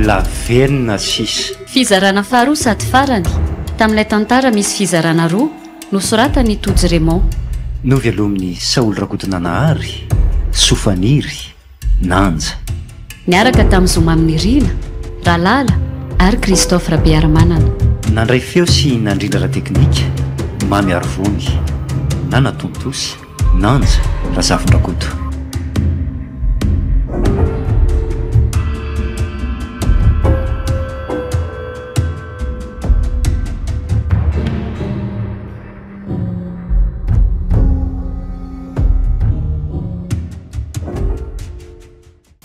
Lavenona sisa. Fizarana faharoa sady farany, tamin'ilay tantara misy fizarana roa, nosoratan'i Tojo Raymond. Novelomin'i Saholy Rakotonanahary, Sofaniry, Nanja. Niaraka tamin'i Zoma Aminirina, Ralala ary Christophe Rabearimanana. Nandray feo sy nandrindra ara-teknika, Mamy Arivony, Nanatontosa, Nanja Razafindrakoto.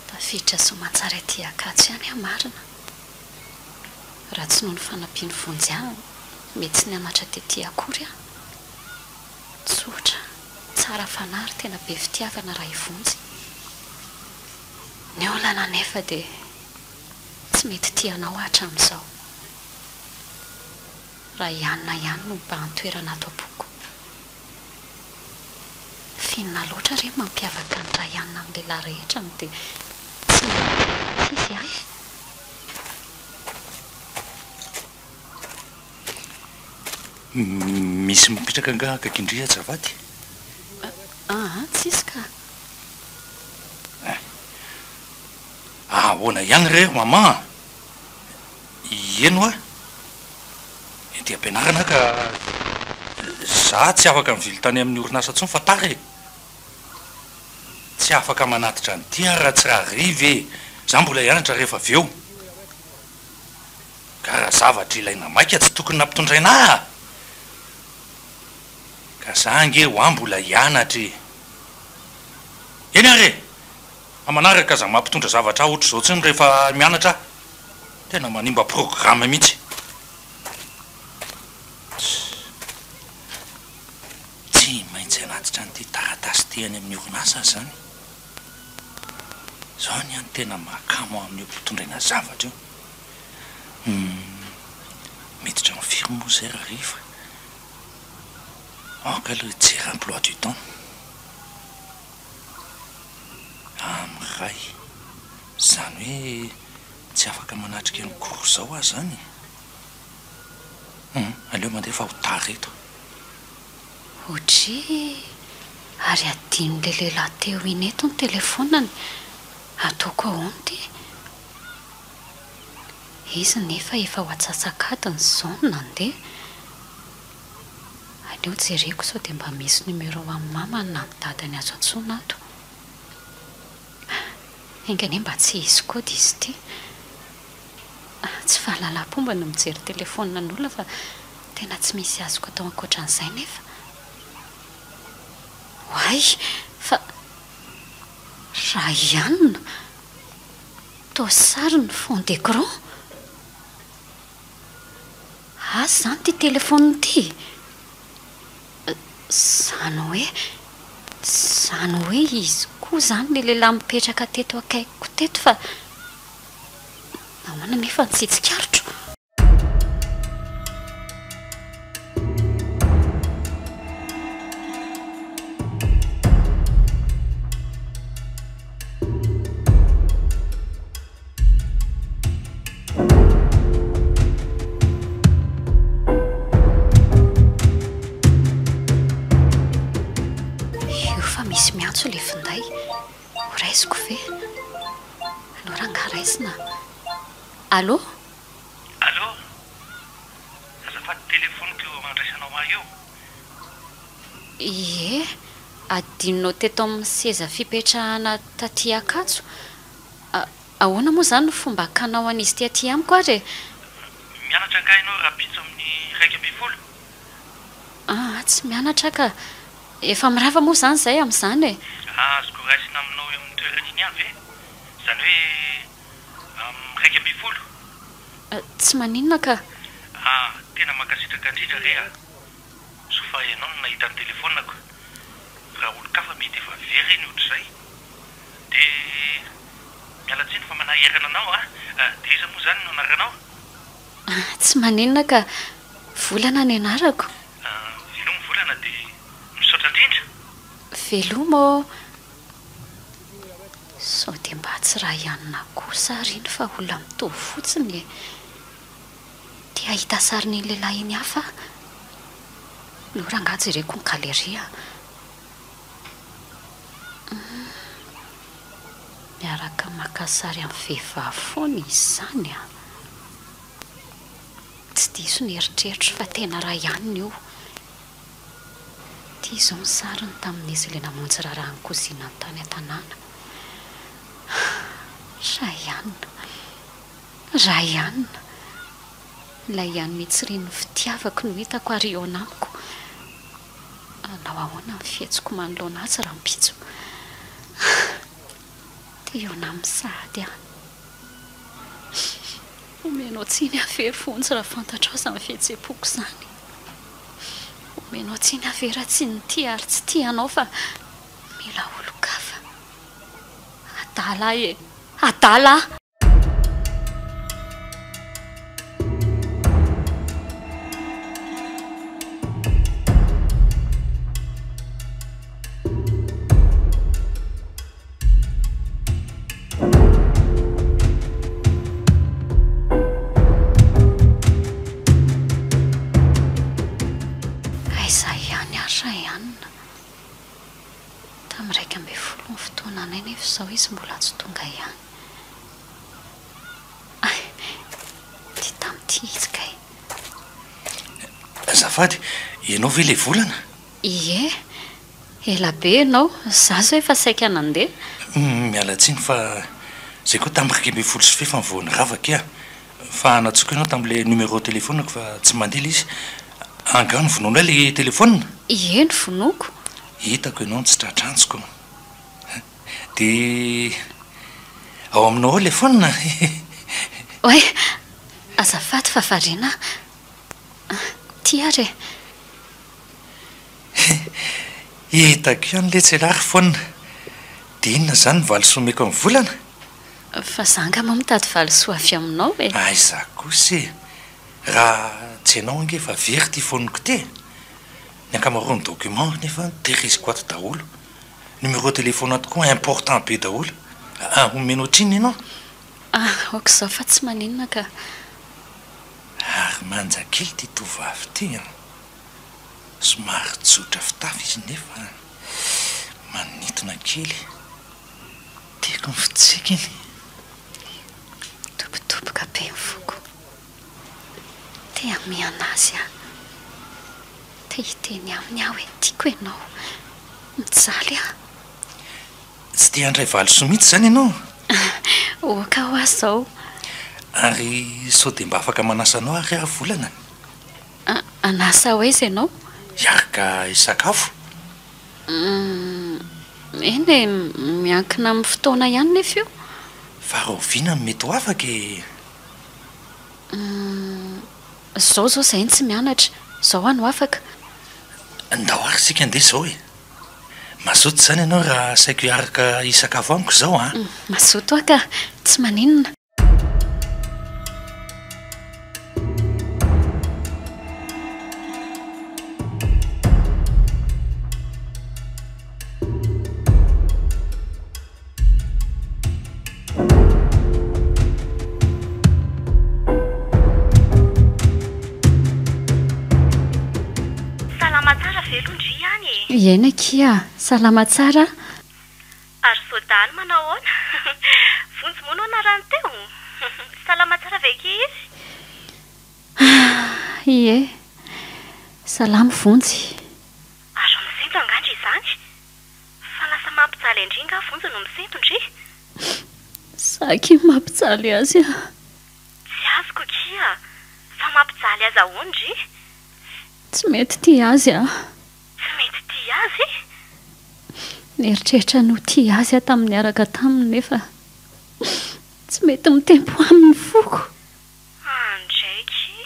Tafiditra soamantsara ety Ankatso ihany aho marina. Raha tsy noho ny fanampian'i Vonjy ahy, mety tsy nianatra tety akory aho. Tsotra, tsara fanahy ary tena be fitiavana raha i Vonjy. Ny olana anefa dia tsy mety tia anao aho hatramin'izao. Raha i Anna ihany no mibahan-toerana ato am-poko. F'inona loatra re no mampiavaka an'i Ryan amin'ny lehilahy rehetra no dia tsy mety izy ahy? Misy mipetraka angaha akaiky ndry azafady? Aa, tsisy ka. Eh. Ahoana ihany re ry maman a? Eny hoa, ety am-pianarana aho ka za tsy afaka mivily tany amin'ny orinasa intsony fa tara e! Tsy afaka manatitra an'ity aho raha tsy rahariva e! Za mbola hianatra rehefa avy eo. Ka raha zavatra ilaina maika tsy tokony nampitondraina ahy a! Ka za ange hoa mbola hianatra e! Eny ary e! Fa manaraka aza mampitondra zavatra ahy ohatr'izao intsony rehefa mianatra aho. Tena manimba programme mihitsy. Tsy maintsy hanatitra an'ity taratasy ity any amin'ny orinasa aho izany. Izao ny ahy tena mahakamo ahy amin'io mpitondraina zavatra io. Hum, miditra amin'ny firy moa izay Rahariva? Aoka aloha hijery emploi du temps. Amin'ny iray. Izany hoe tsy afaka manatrika ny cours izao aho izany e? Hum, aleo mandeha fa ho tara eto. Oudry, ary adinon'ilay lehilahy teo iny eto ny telefaoniny, ataoko ahoana ity? Izy nefa efa ho atsasak'adiny izao no nandeha. Aleo jereko sao dia mba misy numéro an'i mamany na ny dadany azo antsoina ato. Enga anie mba tsy hisy code izy ity. Tsy fahalalam-pomba ny mijery telefaoninan'olona fa tena tsy misy azoko atao ankoatran'izay nefa. Oay! Fa Ryan! Toa sary ny fond d'écran? Asa izany ity telefaonina ity e! Izany hoe, izany hoe izy koa izany ilay lehilahy mipetraka teto akaikiko teto fa nahoana anefa no tsy tsikaritro? Io fa misy miantso ilay finday. Ho raisiko ve? Aleo rangahy raisina. Allô? Allô? Azafady telefoniko io andraisanao ahy io. Ie, adinonao teto amin'ny seza fipetrahana taty Ankatso. Ahoana moa izany no fomba hakanao an'izy ity aty amiko ary e? Mianatra angaha ianao rahampitso amin'ny 11? Aa, tsy mianatra aho ka. Efa mirava moa izany izay amin'izany e? Azoko raisina aminao eo amin'ny toerana iny ihany ve? Izany hoe amin'ny 11? Tsy maninona ka. Aa, tena mankasitraka indrindra re a! Soa fa ianao no nahita ny telefaoniko. Raha olon-kafa mety efa very iny ohatr'izay. Dia miala tsiny fa manahirana anao a! Dia iza moa izany no anaranao? Tsy maninona ka. Volana ny anarako. Veloma Volana dia misaotra indrindra. Veloma ô! Sao dia mba tsy Rayanna kosa ary iny fa olona mitovy fotsiny e! Te hahita sarin'iny lehilahy iny hafa aho. Aleo rangahy jereko ny galerie a! Humm. Miaraka maka sary amin'ny vehivavy foana izy izany an! Tsy diso ny eritreritro fa tena Rayanna io. Ity izao ny sariny tamin'izy ilay namonjy raharahan'ny kozinany tany an-tanàna. Rayan. Rayan. Ilay ihany nitsirian'ny fitiavako no hitako ary hihaona amiko. Hanao ahoana ny fihetsiko manoloana azy rahampitso? Te hihaona aminy sahady aho. Omenao tsiny aho ve ry Vonjy raha fantatrao izany fihetseham-poko izany? Omenao tsiny aho ve raha tsy nitia ary tsy tia anao fa mila olon-kafa? Adala aho e! Adala aho! Aiza ihany ary Rayanna? Tamin'ny 11 ny fotoananay nefa izao izy mbola tsy tonga ihany. Hay, ity tamin'ity izy kay. Azafady, ianao ve ilay volana? Ie, ela be ianao, za zao efa saika nandeha. Miala tsiny fa zay koa tamin'ny 11 sy fefany vao nirava akia. Fa nantsoiko ianao tamin'ilay numéro téléphone-ko fa tsy mandeha ilay izy. Angaha novonoinao ilay téléphone? Ie, novonoiko. Hitako ianao no tsy tratra antsoko. Dia ao aminao ao ilay phone? Oay, azafady fa variana aho. Ity ary e. Hitako ihany letsy elah ry phone. Dia inona izany ny valisoa omeko amin'ny volana? Fa za angamba mitady valisoa avy aminao e! Aiza kosa e! Raha tsy ianao ange efa very ity phone-ko ity e! Ny ankamaroan'ny documents nefa tehiriziko ato daholo. Numéro téléphone ato koa important be daholo. Ah, omena ohatrinona ianao? Ah, aoka izao fa tsy maninona ka. Ary manja kely ity tovovavy ity an! Somary tsotra fitafy izy nefa manintona kely. Tiako ny fitsikiny. Dobodoboka be ny foko. Te hamihana azy aho. Te hiteny aminy aho hoe tiako ianao. Mijaly aho. Tsy te handray valisoa mihitsy izany ianao? Oka hoa izao. Ary sao dia mba afaka manasa anao ary aho volana? Hanasa ho aiza ianao? Hiaraka hisakafo. Humm, eny e, miankina amin'ny fotoana ihany nefa io. Fa rahoviana no mety ho afaka e? Humm, izao izao izahay no tsy mianatra, izao aho no afaka. Ndao ary isika handeha izao e! Mazoto izany ianao raha asaiko hiaraka hisakafo amiko izao an? Mazoto aho ka, tsy maninona. Salama tsara ve aloha ndry any e? Eny akia, salama tsara aho. Ary Sodany manao ahoana? Vonjy moa no anarany teo? Salama tsara ve akia izy? Ie, salama Vonjy. Ary misento angaha ndry izany? Fa lasa mampijaly an-dry nga Vonjy no misento ndry? Za akia mampijaly azy a! Tsy azoko akia! Fa mampijaly azy ahoana ndry? Tsy mety tia azy aho. Tsy mety tia azy? Nieritreritra ny ho tia azy aho tamin'ny niaraka taminy nefa tsy mety mitempo aminy ny foko. Andraiky.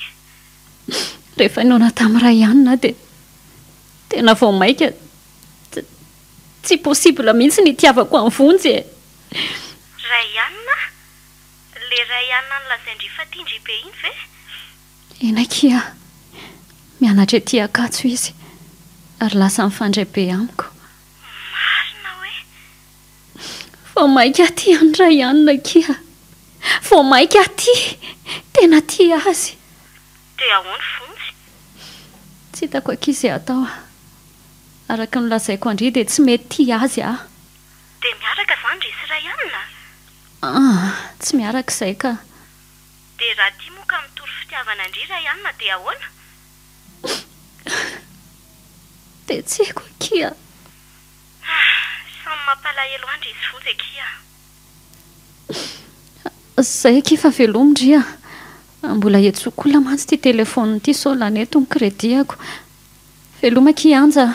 Rehefa nihaona tamin'i Rayan aho dia tena vao maika tsy possible mihitsy ny hitiavako an'i Vonjy e! Rayan? Le Rayan nolazain-dry fa tian-dry be iny ve? Eny akia, mianatra ety Ankatso izy ary lasa mifandray be amiko. Marina hoe? Vao mainka tia an'i Rayan akia. Vao mainka tia, tena tia azy. Dia ahoana Vonjy? Tsy hitako akia izay atao. Araka ny nolazaiko an-dry dia tsy mety tia azy aho. Dia miaraka izany ry sy Rayan? Aa, tsy miaraka izay ka. Dia raha tia moa ka mitory fitiavana an-dry Rayan dia ahoana? Dia tsy haiko akia. Ah, samy mampalahelo ahy ndry sy Vonjy akia. Zay akia fa velomy ndry a! Mbola hiantsoako olona mantsy ity téléphone ity sao lany eto ny crédit-ako. Veloma akia Anja a!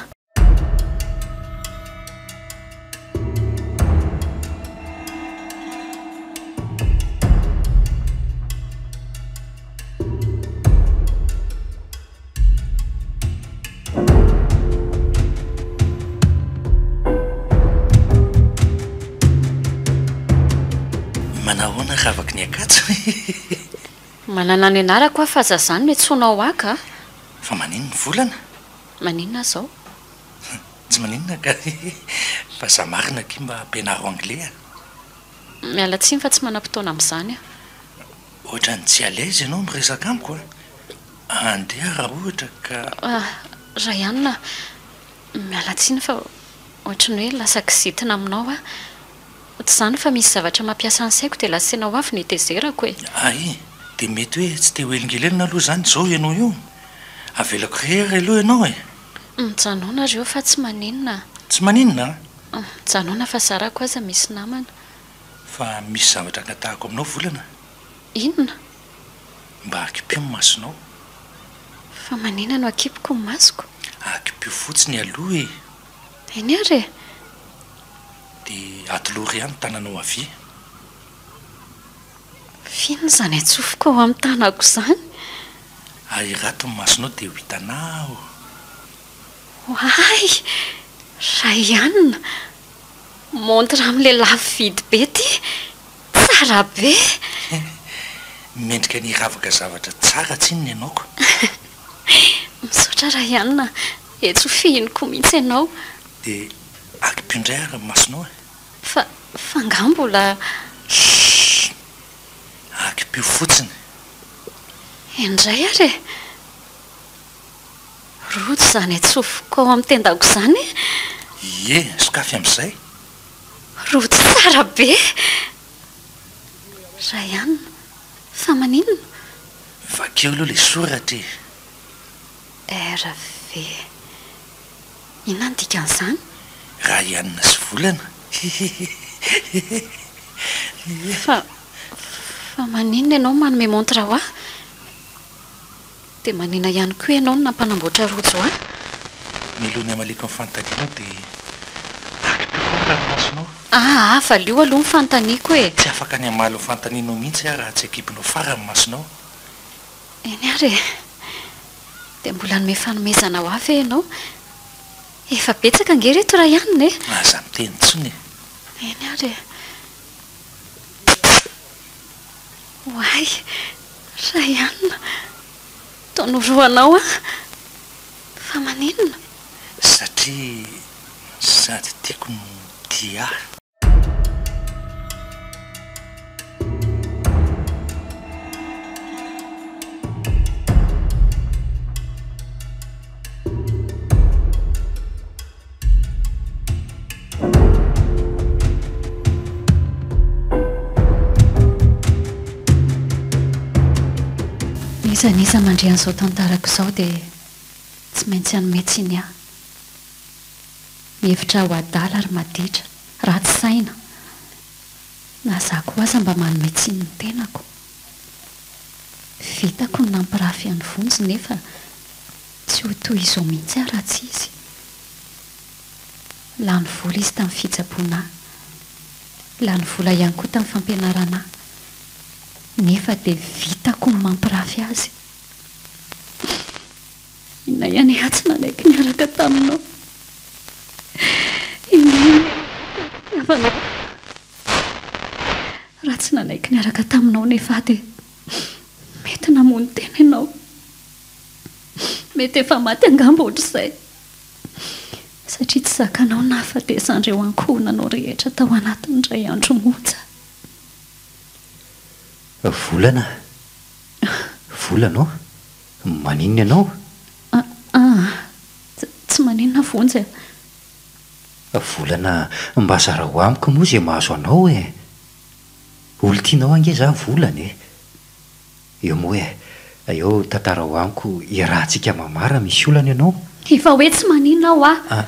Manahoana ravaky ny Ankatso e! Manana ny anarako aho fa aza zany no iantsoanao ahy ka! Fa maninona volana? Maninona aho zao? Tsy maninona ka! Fa za marina akia mba ampianaro anglais a! Miala tsiny fa tsy manam-potoana amin'izany aho. Ohatran'ny tsy à l'aise ianao miresaka amiko a! Andeha raha ohatra ka. Rayan a! Miala tsiny fa ohatry ny hoe lasa kizitina aminao aho. Tsy izany fa misy zavatra mampiasa ny saiko dia lasa ianao avy no itezerako e! Hay! Dia mety hoe tsy te ho elingelenina aloha izany izao ianao io? Avelako irery aloha ianao e! Mijanòna ry eo fa tsy maninona. Tsy maninona an? Mijanòna fa zarako aza misy namana. Fa misy zavatra angatahako aminao Volana. Inona? Mba akipio ny masonao. Fa manina no akipiko ny masoko? Akipio fotsiny aloha e! Eny ary e! Dia atolory ahy ny tananao havia. F'inona izany atsofoko ao amin'ny tanako izany? Ahirato ny masonao dia ho hitanao. Oay! Rayan! Montre amin'ilay lafo vidy be ity! Tsara be! Mendrika ny hiravaka zavatra tsara tsinona ianao ko! Misaotra Rayan a! Etsy ho fihiniko mihitsy ianao. Dia akipio indray ary ny masonao e! Fa, fa angaha mbola. Shhh! Akipio fotsiny. Indray ary e! Rojo izany atsofoko ao amin'ny tendako izany e! Ie, sokafy amin'izay. Rojo tsara be! Rayan, fa maninona? Vakio aloha ilay soratra e! RV, Inona no dikan'izany? Rayan sy Volana, hihihihi. Fa, fa maninona ianao manome montre ho ahy? Dia manina ihany koa ianao no nampanamboatra rojo ahy? Mialoha ny hamaliako ny fanontanianao dia akipio koa ny ranomasonao. Aa, valio aloha ny fanontaniako e! Tsy afaka ny hamaly ny fanontanianao mihitsy aho raha tsy akipinao farany ny masonao. Eny ary e! Dia mbola hanome fanomezana ho ahy ve ianao? Efa betsaka ange ireto Rayan e! Aza miteny intsony e! Eny ary e! Oay! Rayan! Toa norohanao aho! Fa maninona? Satria sady tiako no tia ahy. N'iza n'iza mandre an'izao tantarako izao dia tsy maintsy hanome tsiny ahy. Mihevitra ahy ho adala ary maditra, ratsy saina. Na izaho koa aza mba manome tsiny ny tenako. Vitako ny nampirafy an'i Vonjy nefa Tsy ho toy izao mihitsy aho raha tsy izy. Lany vola izy tamin'ny fitsaboana ahy. Lany vola ihany koa tamin'ny fampianarana ahy. Nefa dia vitako ny mampirafy azy. Inona ihany aho tsy nanaiky niaraka taminao. Inona ihany aho tsy fitiavanao. Raha tsy nanaiky niaraka taminao nefa aho dia mety namono tena ianao. Mety efa maty angamba ohatr'izay. Satria tsy zakanao ny nahafatesan'ireo ankohonanao rehetra tao anatin'ny iray andro monja. Volana, volana ô! Maninona ianao? Ah, tsy maninona Vonjy a! Volana, mba zarao amiko moa izay mahazo anao e! Olon-tianao ange za Volana e! Eo moa e, eo tantarao amiko iarahantsika mamaha raha misy olana ianao. Efa hoe tsy maninona aho ah!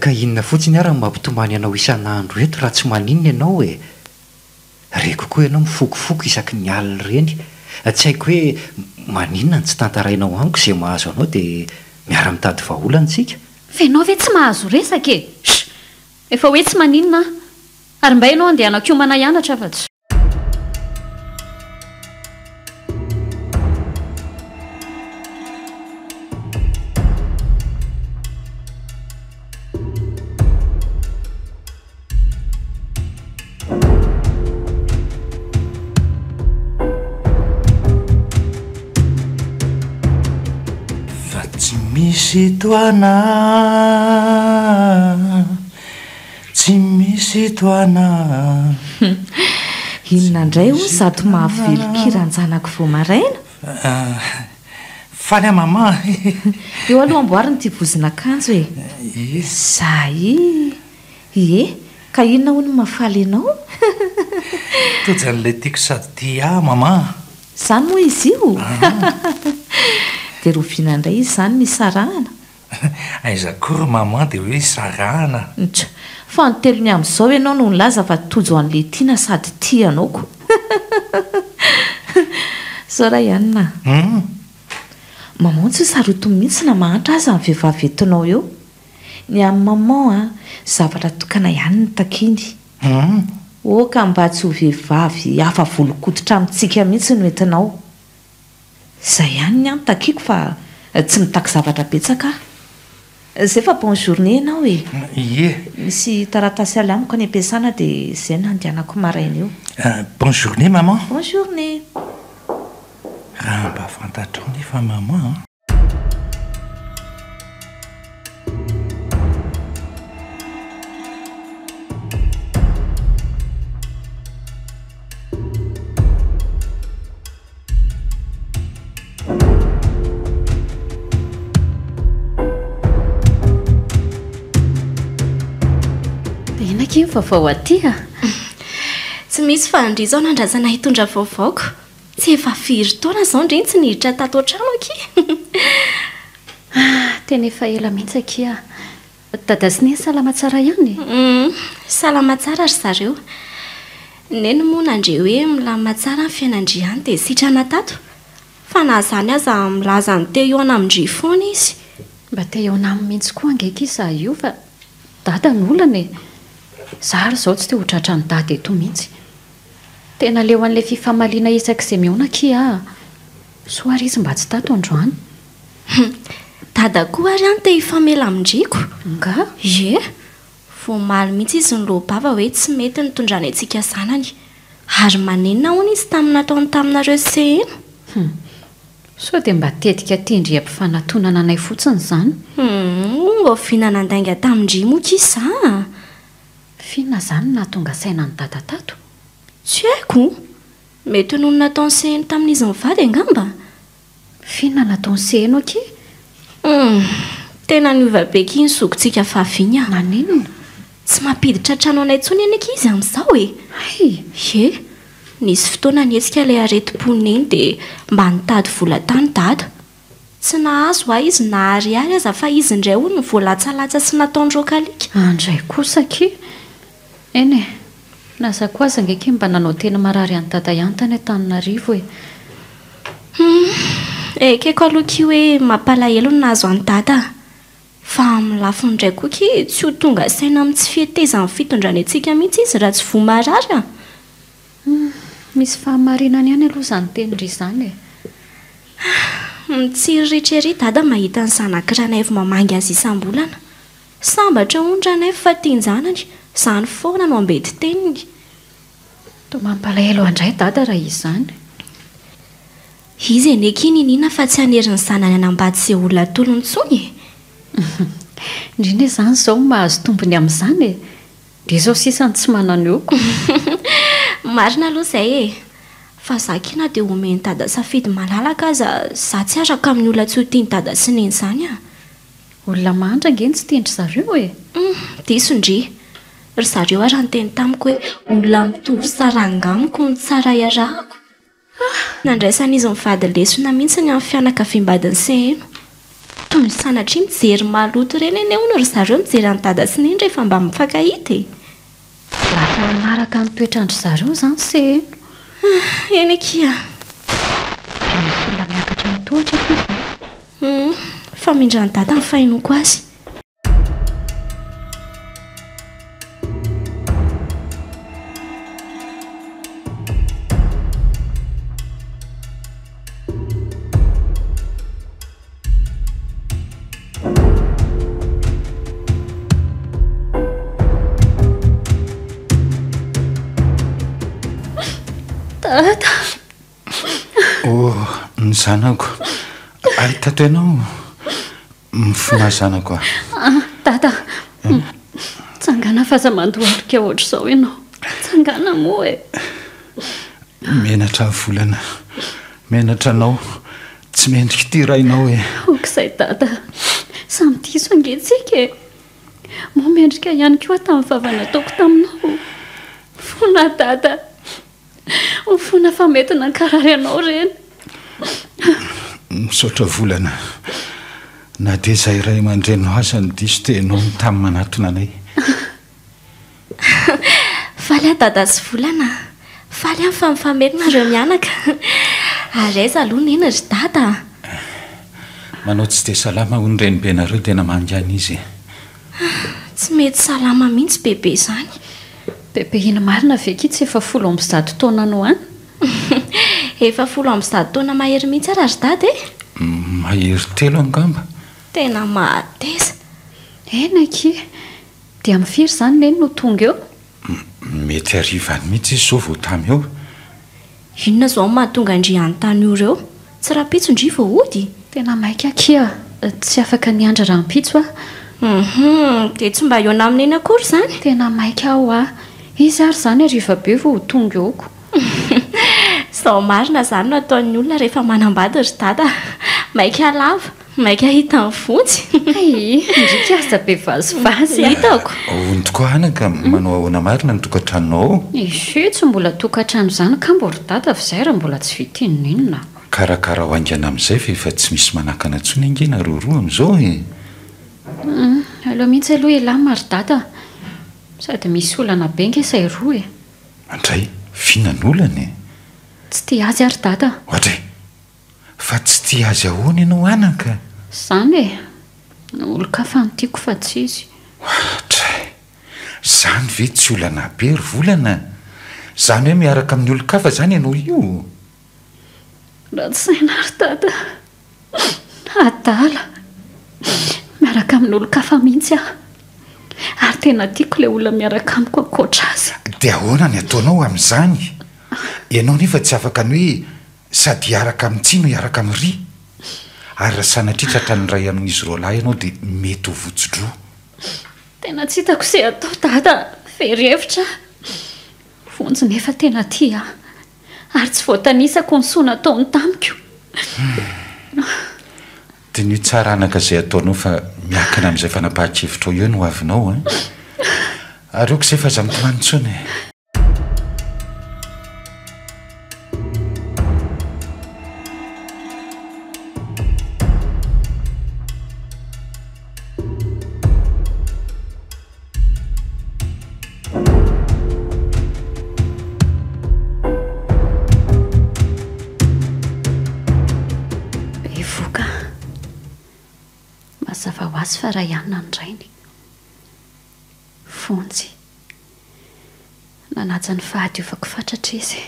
Ka inona fotsiny ary no mampitomany anao isan'andro eto raha tsy maninona ianao e! Reko koa ianao mifokofoko isaky ny alina ireny, tsy haiko hoe maninona no tsy tantarainao amiko izay mahazo anao dia miara-mitady vahaolana isika. Fa ianao ve tsy mahazo resaka e! Sh! Efa hoe tsy maninona aho. Ary mba ianao andehanako hiomana hianatra fa tsy. Fa tsy misy toa anà, tsy misy toa anà. Inona indray hono izato mahavelon-kiran-janako vao maraina? Faly aho maman a! Eo aloha amboarina ity vozon'akanjo e! Ie. Zay! Ie, ka inona hono no mahafaly anao? Tojo an'ilay tiako sady tia ahy maman a! Izany moa izy io? Dia roviana indray izy izany no hisarahana? Aiza koa ry maman dia hoe hisarahana? Tch! Fa ny telony amin'izao ianao no nilaza fa tojo an'ilay tiana sady tia anao ko! Zao raha i Anna a! Maman tsy ho sarotiny mihitsy na mahantra aza ny vehivavy entinao eo. Ny an'i maman a, zavatra tokana ihany no takiany. Oka mba tsy ho vehivavy hafa volon-koditra amintsika mihitsy no entinao. Izay ihany ny ahy no takiako fa tsy mitaky zavatra betsaka aho. Zay fa bonne journée ianao e! Ie. Misy taratasy aly amiko any am-piasana dia izay no handehanako maraina io. Bonne journée maman. Bonne journée. Raha mba fantatrao nefa maman an! Dia inona akia ny vaovao aty a? Tsy misy fa ndry izao nandrasana hitondra vaovaoko. Tsy efa firy taona izao ndry no tsy niditra tato an-trano akia. Ah, tena efa ela mihitsy akia. Dada sy Neny salama tsara ihany e? Humm, salama tsara ry zareo. Neny moa nandre hoe milamina tsara ny fiainan-dry any dia sitrana tato. Fa na izany aza milaza ny te hihaona amin-dry foana izy. Mba te hihaona aminy mihitsy koa ange akia izaho io fa Dada no olana e! Izaho ary izao tsy te ho tratran'i Dada eto mihitsy. Tena leo an'ilay fifamaliana isak'izay mihaona akia aho. Soa ary izy mba tsy tato androany. Hum! Dada koa ary an te hifamela amin-driko. Nga? Ie! Vao omaly mihitsy izy niloa-bava hoe tsy mety ny nitondrany antsika zanany. Ary manenina hono izy tamin'ny nataony taminareo sy Seheno. Hum! Sao dia mba tetika tendry hampifanatonana anay fotsiny izany? Hum! Oviana nandainga tamin-dry moa kisa za a! F'inona izany no nahatonga saina an'i Dada tato? Tsy haiko! Mety noho ny nataon'i Seheno tamin'izy mivady angamba? F'inona nataon'i Seheno akia? Humm! Tena niova be akia ny zokintsika vavy iny an! Maninona? Tsy mampiditra an-trano anay intsony anie akia izy amin'izao e! Hay! Ie! Nisy fotoana nihetsika ilay aretim-po neny dia mba nitady vola tany Dada. Tsy nahazo ahy izy na ariary aza fa izy indray hono no voalatsalatsa sy nataony rokalika. Andray kosa akia! Eny e! Na za koa aza ange akia mba nanao tena marary an'i Dada ihany tany Antananarivo e! Humm! Ekeko aloha akia hoe mampalahelo ny nahazo an'i Dada a! Fa amin'ny lafiny indray koa akia tsy ho tonga saina amin'ny tsy fihetezan'ny fitondrany antsika mihitsy izy raha tsy voa marary a! Humm! Misy fahamarinany ihany aloha izany tenin-dry izany e! Mitsiriritra ery Dada mahita ny zanak'i Ranaivo mamangy azy isam-bolana. Sambatra hono Ranaivo fa tian-janany, izany foana no ambeti-teniny. Toa mampalahelo andray Dada raha izany. Izy anie akia niniana fa tsy hanery ny zanany hanambady izay olona atolony intsony e! Ndry ne zany zao mahazo tombony amin'izany e! Dia izao sisa no tsy manana eo ko. Marina aloha izay e! Fa za ki na dia omen'i dada safidy malalaka aza za tsy araka amin'ny olona tsy ho tian'i dada sy neny izany a! Olona mahantra ange no tsy tian-dry zareo e! Hum, diso ndry. Ry zareo ara niteny tamiko hoe olona mitovy saranga amiko no tsara iarahako. Nandraisan'izy mivady lesona mihitsy ny amin'ny fianakaviam-badin'i Seheno. Toy ny sanatria mijery maloto ireny anie hono ry zareo mijery an'i Dada sy Neny rehefa mba mifankahita e! Lasa hanaraka ny toetran-dry zareo izany Seheno. Eny akia a! Dia misy olona miakatra ny tohatra akia izany. Hum, famindran'i Dada ny fahenoako azy. Dada. Oh, ny zanako. Ary tato ianao. Mifona zanako a. Ah, Dada. Tsangana fa aza mandohalika ohatr'izao ianao. Tsangana moa e. Menatra volana. Menatra anao. Tsy mendrika ity rainao e. Aoka izay Dada. Samy diso ange tsika e. Moa mendrika ihany koa tamin'ny vava nataoko taminao. Mifona Dada. Mifona fa mety nankarary anao ireny. Misaotra volana. Na dia izay ray aman-dreninao aza no diso dia ianao no tamy manatona anay. Faly aho Dada sy Volana a! Faly aho fa mifamely nareo mianaka. Ary aiza aloha Neny ry Dada a? Manao tsy dia salama hono renibenareo dia namangy any izy e. Tsy mety salama mihitsy bebe izany. Bebe ino marina ve ki tsy efa 110 taona any ho any? Efa 110 taona mahery mihitsy ara ry dada e! Mahery telo angamba. Tena mahateza. Eny akia. Dia amin'ny firy izany Neny no tonga eo? Mety hariva any mihitsy izy izao vao tamy eo. Inona izao no mahatonga an-dry hanontany ora eo? Tsy rahampitso ndry vao hody? Tena maika akia, tsy afaka ny hiandry rahampitso aho. Hum, dia tsy mba hihaona amin'i Neny akory izany? Tena maika aho a! Iza ary izany hariva be vao ho tonga eo ko? Izao marina izany no ataon'ny olona rehefa manambady ry dada a! Maika lava, maika hita ny vonjy. Hay, ndry ki aza be vazivazy a! Hitako. Hono tokoa anaka, manao ahoana marina ny tokantranonao ao? Ehe, tsy mbola tokantrano izany kamba ry dada fa izay raha mbola tsy vita inon'inona. Karakarao haingana amin'izay fa efa tsy misy manakana intsony ange nareo roa amin'izao e! Hum, aleo mihitsy aloha hilamina ry dada a! Sady misy olana be nge izay roa e! Andray, f'inona ny olana e? Tsy tia azy aho ry dada a! Oadray! Fa tsy tia azy ahoana ianao anaka? Izany e! Olon-kafa no tiako fa tsy izy. Oadray! Izany ve tsy olana be ry Volana? Izany hoe miaraka amin'ny olon-kafa izany ianao io? Ratsy saina ry Dada. Adala. Miaraka amin'olon-kafa mihitsy aho. Ary tena tiako ilay olona miaraka amiko ankoatra azy. Dia ahoana ny ataonao amin'izany? Ianao nefa tsy afaka ny hoe sady hiaraka amin'ity no hiaraka amin'iry. Ary raha sanatria tratran'ny iray amin'izy roalahy ianao dia mety ho votso-droa. Tena tsy hitako izay atao Dada. Very hevitra aho. Vonjy nefa tena tia ahy. Ary tsy voatanisako ny soa nataony tamiko. Diniho tsara anaka izay ataonao fa miankina amin'izay fanapahan-kevitrao eo ny hoavinao an! Ary aoka izay fa aza mitomany intsony e! Bevoka. Mazava ho azy fa Rayana ny rainy. Vonjy. Nanaja ny fahadiovako fatratra izy.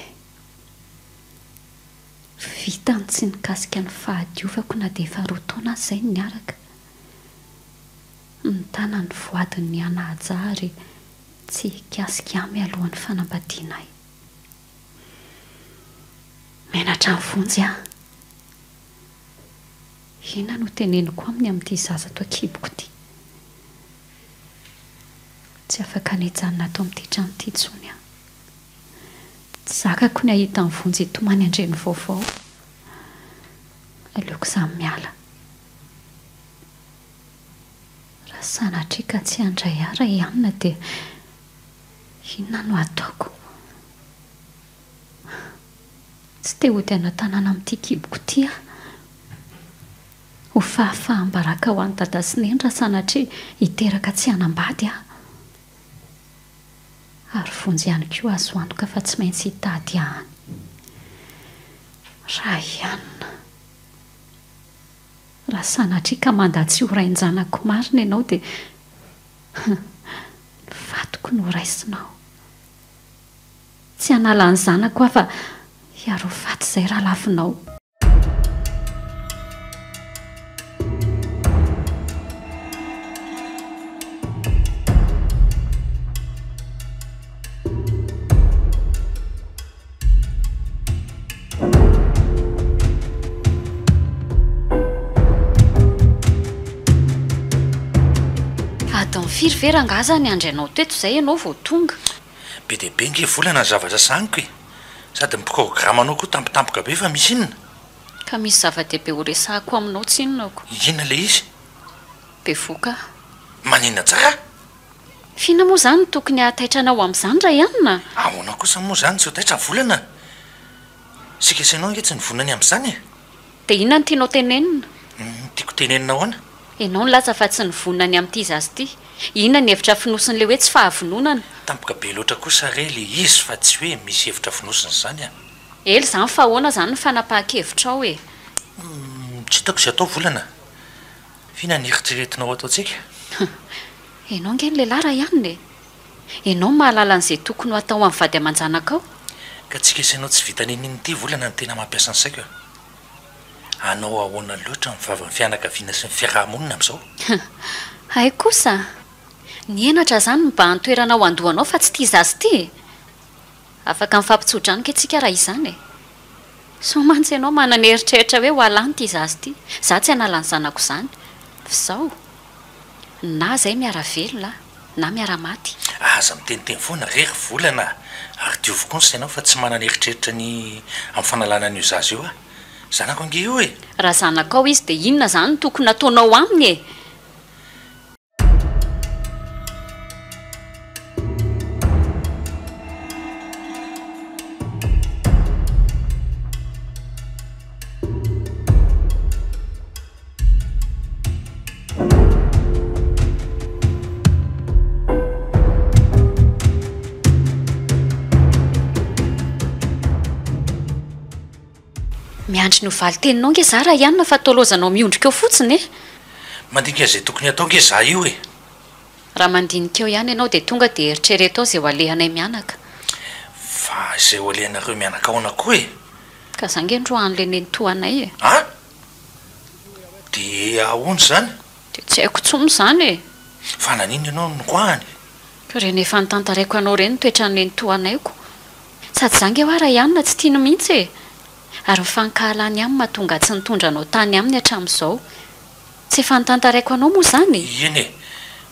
Vitany tsy nikasika ny fahadiovako na dia efa roa taona aza izay no niaraka. Nitana ny voadiny hanaja ary tsy hikasika ahy mialohan'ny fanambadiana ahy. Menatra an'i Vonjy aho. Inona no teneniko aminy amin'ity zaza ato an-kiboko ity? Tsy afaka ny hijanona ato amin'ity trano ity intsony aho. Tsy zakako ny hahita an'i Vonjy hitomany an-dreny vaovao. Aleoko izaho miala. Raha sanatria ka tsy handray ahy ra i Anna dia inona no hataoko? Tsy te hody any an-tanàna amin'ity kiboko ity aho. Ho fahafaham-baraka ho an'i Dada sy Neny raha sanatria hiteraka tsy hanambady aho. Ary Vonjy ihany koa azo antoka fa tsy maintsy hitady ahy any. Raha i Anna. Raha sanatria ka mandà tsy ho rain-janako marina ianao dia ny vadiko no raisinao. Tsy hanala ny zanako aho fa hiaro faty izay raha lavinao. Adiny firy ve rangaha za niandry anao teto izay ianao vao tonga? Be dia be nge volana ny zavatra sahaniko e! Sady ny programme-nao koa tampotampoka be fa misy inona? Ka misy zava-dehibe ho resahako aminao tsinona ko. Inona ilay izy? Bevoka aho. Maninona tsara? F'inona moa izany no tokony hahataitra anao amin'izany Rayanina? Ahoana kosa moa izany tsy ho taitra volana? Isika sy ianao ange tsy nivonona ny amin'izany e! Dia inona no tianao tenenina? Ny tiako tenenina ahoana? Ianao nilaza fa tsy nivonona ny amin'ity zaza ity. Inona ny hevitra fonosin'ilay hoe tsy fahavononana? Tampoka be loatra kosa re ilay izy fa tsy hoe misy hevitra fonosina izany a! Ela izany fa ahoana izany ny fanapahan-kevitrao e? Humm, tsy hitako izay atao volana. F'inona ny eritreretinao ataontsika? Ianao ange ny lehilahy Rayan e! Ianao no mahalala an'izay tokony ho atao amin'ny vady aman-janakao. Ka tsika sy ianao tsy vita n'inon'inona ity volana no tena mampiasa ny saiko e! Hanao ahoana loatra ny vavan'ny fianakaviana sy ny fiaraha-monina amin'izao? Hay kosa! Ny henatra izany mibahan-toerana ao an-dohanao fa tsy ity zaza ity e! Afaka mifampitso-drano nge tsika raha izany e! Sao mantsy ianao manana eritreritra hoe ho alany ity zaza ity, za tsy hanala ny zanako izany. F'izao, na zay miara-velona na miara-maty. Aza miteniteny foana re ry Volana a! Ary diovy koa ny sainao fa tsy manana eritreritra ny amin'ny fanalana an'io zaza io aho. Zanako ange io e! Raha zanakao izy dia inona izany no tokony hataonao aminy e? Miandry ny ho valin-teninao nge za Rayan fa toa lozanao miondrika eo fotsiny e! Mandinika izay tokony hatao nge za io e! Raha mandinika eo ihany ianao dia tonga dia eritrereto ao izay ho alehanay mianaka. Fa izay ho alehanareo mianaka ahoana koa e? Ka za nge ndroan'ilay nenitoanay e! An! Dia ahoana izany? Dia tsy haiko intsony izany e! Fa naninona ianao no noroahany? Ka ireny efa notantaraiko anao ireny ny toetran'ny nenitoanay ko. Sady za nge hoa Rayan tsy tiany mihitsy e! Ary ny fankahalany aminy mahatonga ahy tsy nitondra anao tany aminy hatramin'izao. Tsy efa notantaraiko anao moa izany e? Eny e!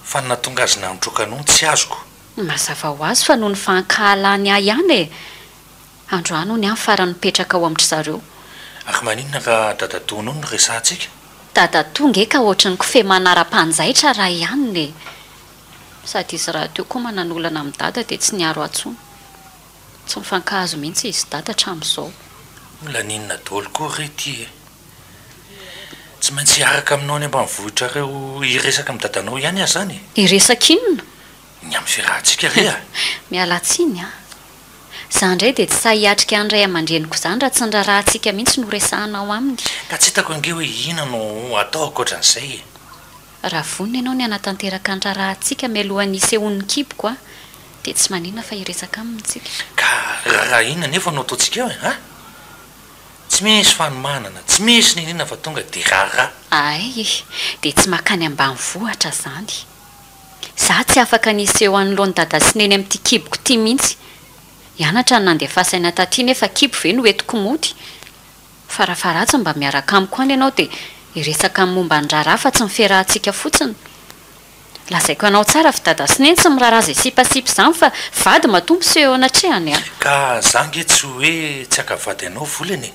Fa ny nahatonga azy nandroaka anao no tsy azoko. Mazava ho azy fa noho ny fankahalany ahy ihany e! Androany hono aho farany mipetraka ao amin-dry zareo. Ary maninona raha dadatoa anao no resahantsika? Dadatoa nge ka ohatry ny kofehy manara-panjaitra raha ihany e! Sady izy rahateo koa manan'olana amin'i dada dia tsy niaro ahy intsony. Tsy mifankahazo mihitsy izy sy dada hatramin'izao. Olana inona daholo koa re ity e! Tsy maintsy hiaraka aminao any ambanivohitrareo hiresaka amin'i dadanao ihany aho izany e! Hiresaka inona? Ny amin'ny fiarahantsika re a! Miala tsiny an! Za indray dia tsy sahy hiatrika any ray aman-dreniko izany raha tsy ny raharahantsika mihitsy no resahanao aminy. Ka tsy hitako ange hoe inona no atao ankoatran'izay e! Raha vonona ianao ny hanatanteraka ny raharahantsika mialohan'ny hisehoan'ny kiboko an, dia tsy maninona fa hiresaka aminy tsika. Ka raharaha inona anefa no ataontsika eo e? An? Tsy misy fanomanana, tsy misy n'inon'inona fa tonga dia raharaha. Ay e! Dia tsy mankany ambanivohitra izany. Za tsy afaka ny hiseho anoloan'i dada sy neny amin'ity kiboko ity mihitsy. Hianatra ny nandefasaina taty nefa kibo ve no entiko mody? Farafaharatsiny mba miaraka amiko any ianao dia hiresaka ny momba ny raharaha fa tsy ny fiarahantsika fotsiny. Lazaiko anao tsara fa dada sy neny tsy miraharaha izay sipasipa izany fa vady matoa miseho eo anatrehany a! Ka za nge tsy hoe tsy haka vady anao volana e!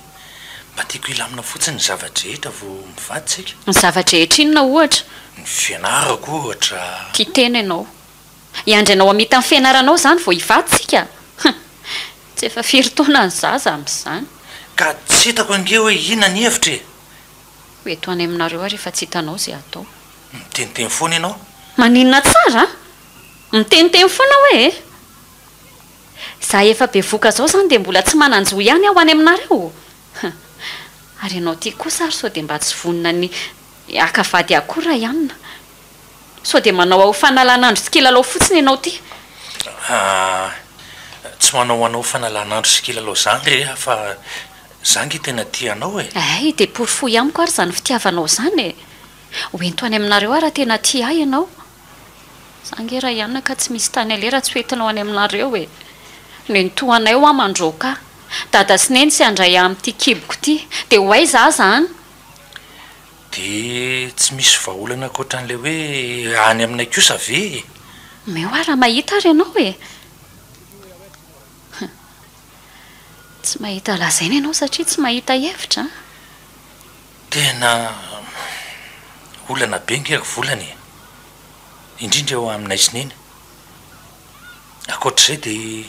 Mba tiako hilamina fotsiny ny zava-drehetra vao mivady tsika. Ny zava-drehetra inona ohatra? Ny fianarako ohatra. Tia tena ianao. Hiandry anao hamita ny fianaranao izany vao hivady tsika? Hum! Tsy efa firy taona ny zaza amin'izany. Ka tsy hitako ange hoe inona ny hevitra e! Ho eto any aminareo aho rehefa tsy hitanao izay atao. Miteniteny foana ianao. Maninona tsara a? Miteniteny foana hoe e! Za efa bevoka zao zany dia mbola tsy manan-jo ihany aho any aminareo? Hum! Ary ianao ity kosa ary sao dia mba tsy vonona ny haka vady akory Rayanna? Sao dia manao aho fanalan'andro sy kilalao fotsiny ianao ity? Ah, tsy manao anao fanalan'andro sy kilalao zany re aho fa za nge tena tia anao e! Hay, dia porofoy amiko ary izany fitiavanao izany e! Ho ento any aminareo aho raha tena tia ahy ianao. Za nge Rayan ka tsy misy tany aleha raha tsy ho entinao any aminareo e! Nenitoanay hoa mandroaka ahy. Dada sy Neny tsy handray ahy amin'ity kiboko ity. Dia ho aiza aho zany? Dia tsy misy vahaolana ankoatran'ilay hoe any aminay kosa ve e? Omeo ahy raha mahita ary ianao e! Tsy mahita lazaina ianao satria tsy mahita hevitra an! Tena olana be nge ry volana e! Indrindra eo aminay sy neny. Ankoatr'izay dia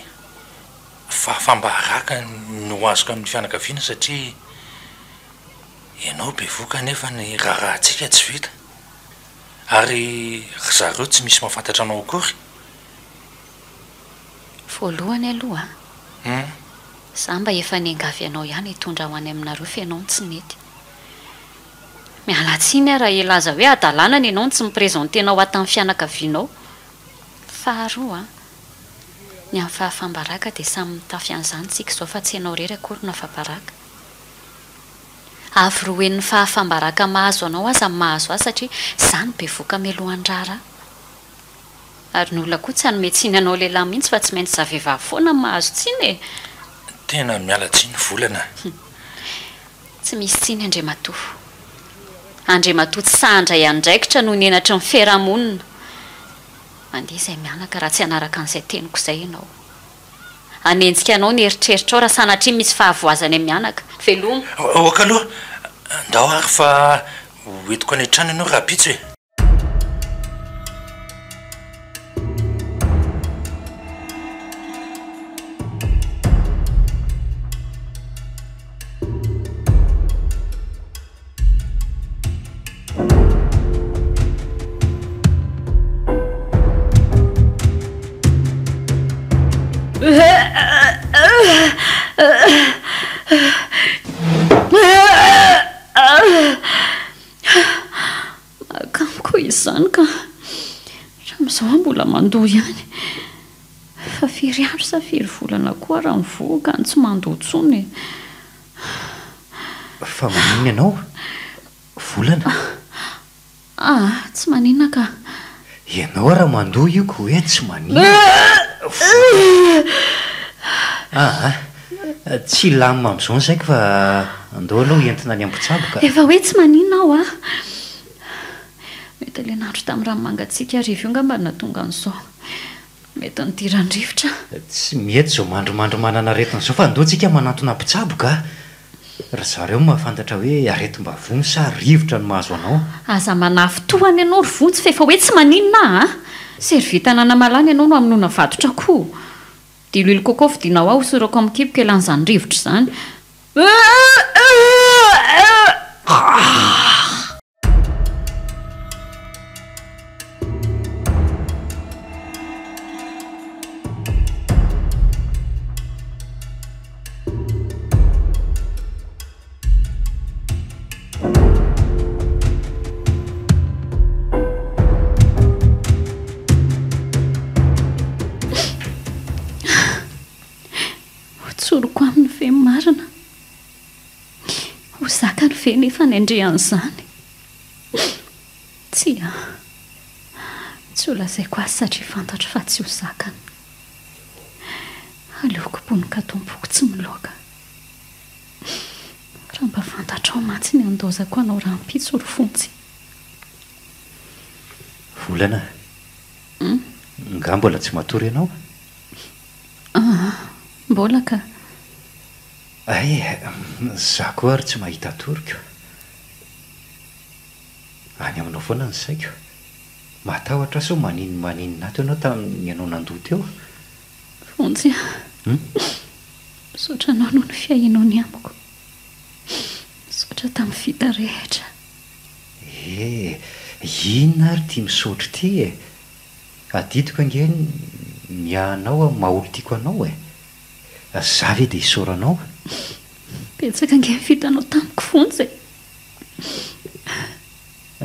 fahafaham-baraka no azoko amin'ny fianakaviana satria ianao bevohoka nefa ny raharahantsika tsy vita. Ary ry zareo tsy misy mahafantatra anao akory. Voalohany aloha an! Za mba efa niangavy anao ihany hitondra ho any aminareo f'ianao no tsy nety. Miala tsiny aho raha hilaza hoe hadalana ny anao no tsy mi-presenter anao ato amin'ny fianakavianao. Faharoa an! Ny amin'ny fahafam-baraka dia samy mitafy an'izany tsika izao fa tsy ianao irery akory no afa-baraka. Avo roa henin'ny fahafam-baraka mahazo anao aza ny mahazo ahy satria izaho no bevoka mialohan'ny raharaha. Ary ny olona koa tsy hanome tsiny anao lehilahy mihitsy fa tsy maintsy za vehivavy foana no mahazo tsiny e! Tena miala tsiny volana a! Tsy misy tsiny Andriamatoa. Andriamatoa tsy sahy handray andraikitra noho ny henatry ny fiarahamonina. Mandeha izay mianaka raha tsy hanaraka an'izay teniko izay ianao. Hanenjika anao ny eritreritrao raha sanatria misy fahavoazana mianaka. Veloma. Ok aloha, ndao ary fa ho entiko any an-trano ianao rahampitso e! Mahakamoko izany ka. Hatramin'izao aho mbola mandoa ihany. Fa firy andro sa firy volana koa raha mivohoka no tsy mandoa intsony e. Fa maninona ianao? Volana? Aa, tsy maninona ka. Ianao raha mandoa io ko hoe tsy maninona. Aa, tsy hilamina amin'izao ny saiko fa andao aloha entina any amin'ny-mpitsabo ka. Efa hoe tsy maninona aho a. Mety ilay nandro tamin'ny rano mangatsiaka hariva io angamba no nahatonga an'izao. Mety nidiran'ny rivotra. Tsy mety izao mandrimandry manana aretina izao fa andao tsika manantona mpitsabo ka. Ry zareo mahafantatra hoe aretim-bavony sa rivotra no mahazo anao. Aza manafintohana ianao ry Vonjy fa efa hoe tsy maninona aho a! Serviette an'Anamalana ianao no hamonoana vatotra akoho. Diloilo coco vidianao aho hosorako amin'ny kiboko hialan'izany rivotra izany. Ho tsoriko aminy ve ny marina? Ho zakany ve nefa ny handre an'izany? Tsia, tsy ho lazaiko azy satria fantatro fa tsy ho zakany. Aleoko bonoka tompoko tsy miloaka. Raha mba fantatrao mantsy ny handaozako anao rahampitso ry Vonjy. Volana. Nga mbola tsy matory ianao? Aa, mbola ka. Hay, za koa ary tsy mahita toriko. Any aminao foana ny saiko. Matahotra aho sao maninomaninona ato ianao tamin'ny ianao nandoa teo. Vonjy a! Misaotra anao noho ny fiahianao ny amiko. Misaotra tamin'ny vita rehetra. Eh! Inona ary ity misaotra ity e? Adidiko ange ny miahy anao amin'ny maha olon-tiako anao e! Za ve dia isaoranao? Betsaka ange ny vitanao tamiko Vonjy e!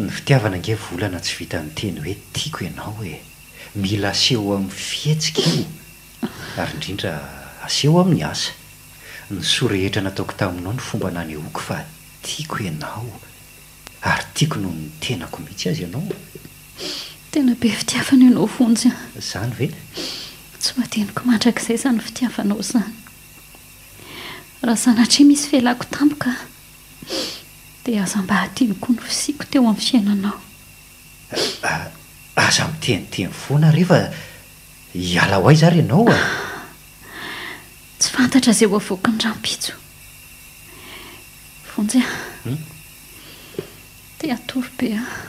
Ny fitiavana ange volana tsy vitan'ny teny hoe tiako ianao e! Mila aseho amin'ny fihetsika io ary indrindra aseho amin'ny asa. Ny soa rehetra nataoko taminao ny fomba nanehoako fa tiako ianao ary tiako noho ny tenako mihitsy aza ianao. Tena be fitiavana ianao Vonjy a! Izany ve? Tsy ho adinoko mandrakizay izany fitiavanao izany. Raha sanatria misy fialako tampoka dia aza mba adino koa ny fisiako teo amin'ny fiainanao. Aza miteniteny foana re fa hiala ho aiza ary ianao a! Tsy fantatra izay ho avoakan'ny rahampitso. Vonjy a! Te hatory be aho.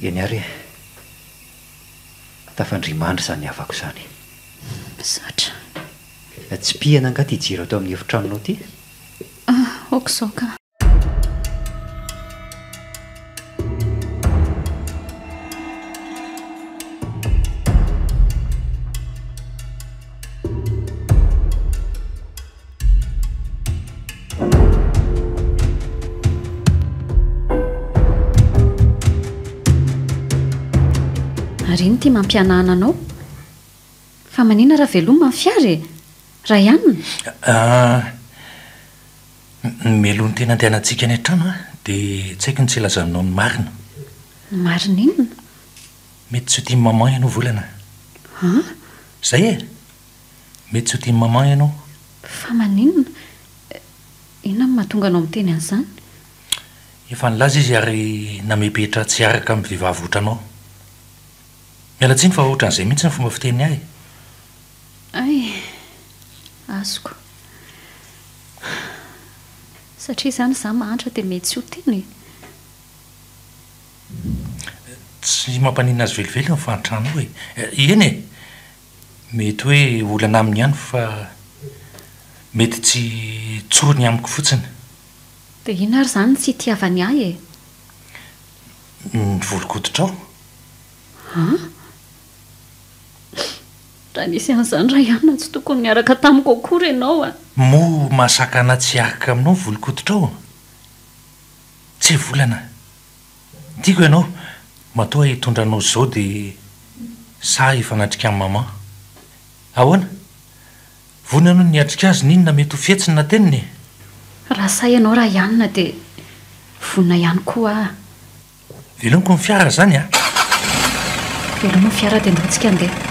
Eny ary e! Tafandria-mandry izany havako izany. Misaotra. Tsipihana angaha ity jiro ato amin'ny efitranonao ity? Aoka izao ka. Ary ino ity mampihanahana anao? Fa manina raha veloma ny fiara e? Rayan? Ah, Mialoha ny tena andehanantsika any an-trano an, dia tsy haiko ny tsy hilazanao ny marina. Ny marina inona? Mety tsy ho tian'i maman ianao Volana. An? Izay e! Mety tsy ho tian'i maman ianao. Fa maninona? Inona no mahatonga anao miteny an'izany? Efa nilaza izy ary namepetra tsy hiaraka amin'ny vehivavy ohatranao. Miala tsiny fa ohatran'izay mihitsy ny fomba fiteniny ahy e! Hay! Azoko. Satria izany izaho mahantra dia mety tsy ho tiana e! Tsy mampaninona azy velively ny fahantranao e! Eny e! Mety hoe olana aminy ihany fa mety tsy tsoriny amiko fotsiny. Dia inona ary izany no tsy itiavany ahy e? Ny volon-koditrao. An? Raha nisy an'izany Rayana tsy tokony niaraka tamiko akory ianao a! Moa mahasakana tsy hiaraka aminao ny volon-koditrao? Tsy volana. Tiako ianao, matoa hitondra anao izao dia sahy hifanatrika amin'i maman. Ahoana? Vonona ianao ny hiatrika azy n'inona mety ho fihetsiny na teniny e? Raha sahy ianao Rayana dia vonona ihany koa aho. Velomiko ny fiara zany a! Velomo ny fiara dia ndao tsika handeha.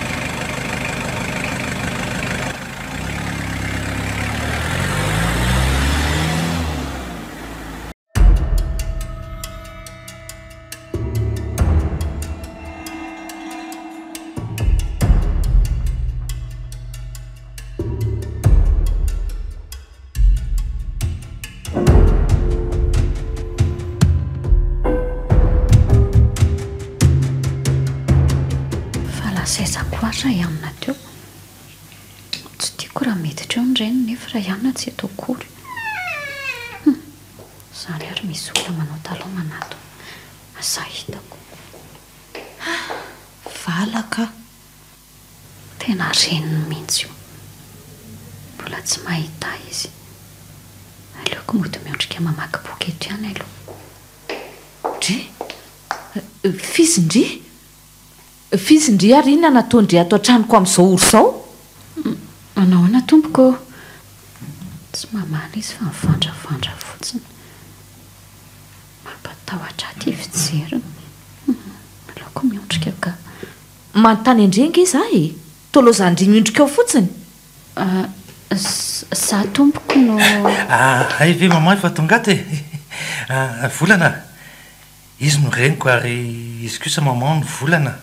Fa lasa aiza koa ary Rayanna teo? Tsy tiako raha miditra eo ny reniny nefa Rayanna tsy eto akory. Hum! Izany ary misy olona manao talon manatona. Asa hitako. Valaka. Tena reniny mihitsy io. Mbola tsy mahita ahy izy. Aleoko mody miondrika mamaky boky eto ihany aloha. Ndry! F'izy ndry! F'izy ndry ary inona nataon-dry ato an-tranoko amin'izao ora izao? Manao ahoana tompoko ô? Tsy mamaly izy fa mivandravandra fotsiny. Mampatahotra ahy ity fijeriny. Aleoko miondrika ka. Manontany an-dry ange za e! Toa laozan-dry miondrika eo fotsiny? Za tompoko no. Hay ve maman efa tonga ato e! Volana, izy no reniko ary izy kosa maman no Volana.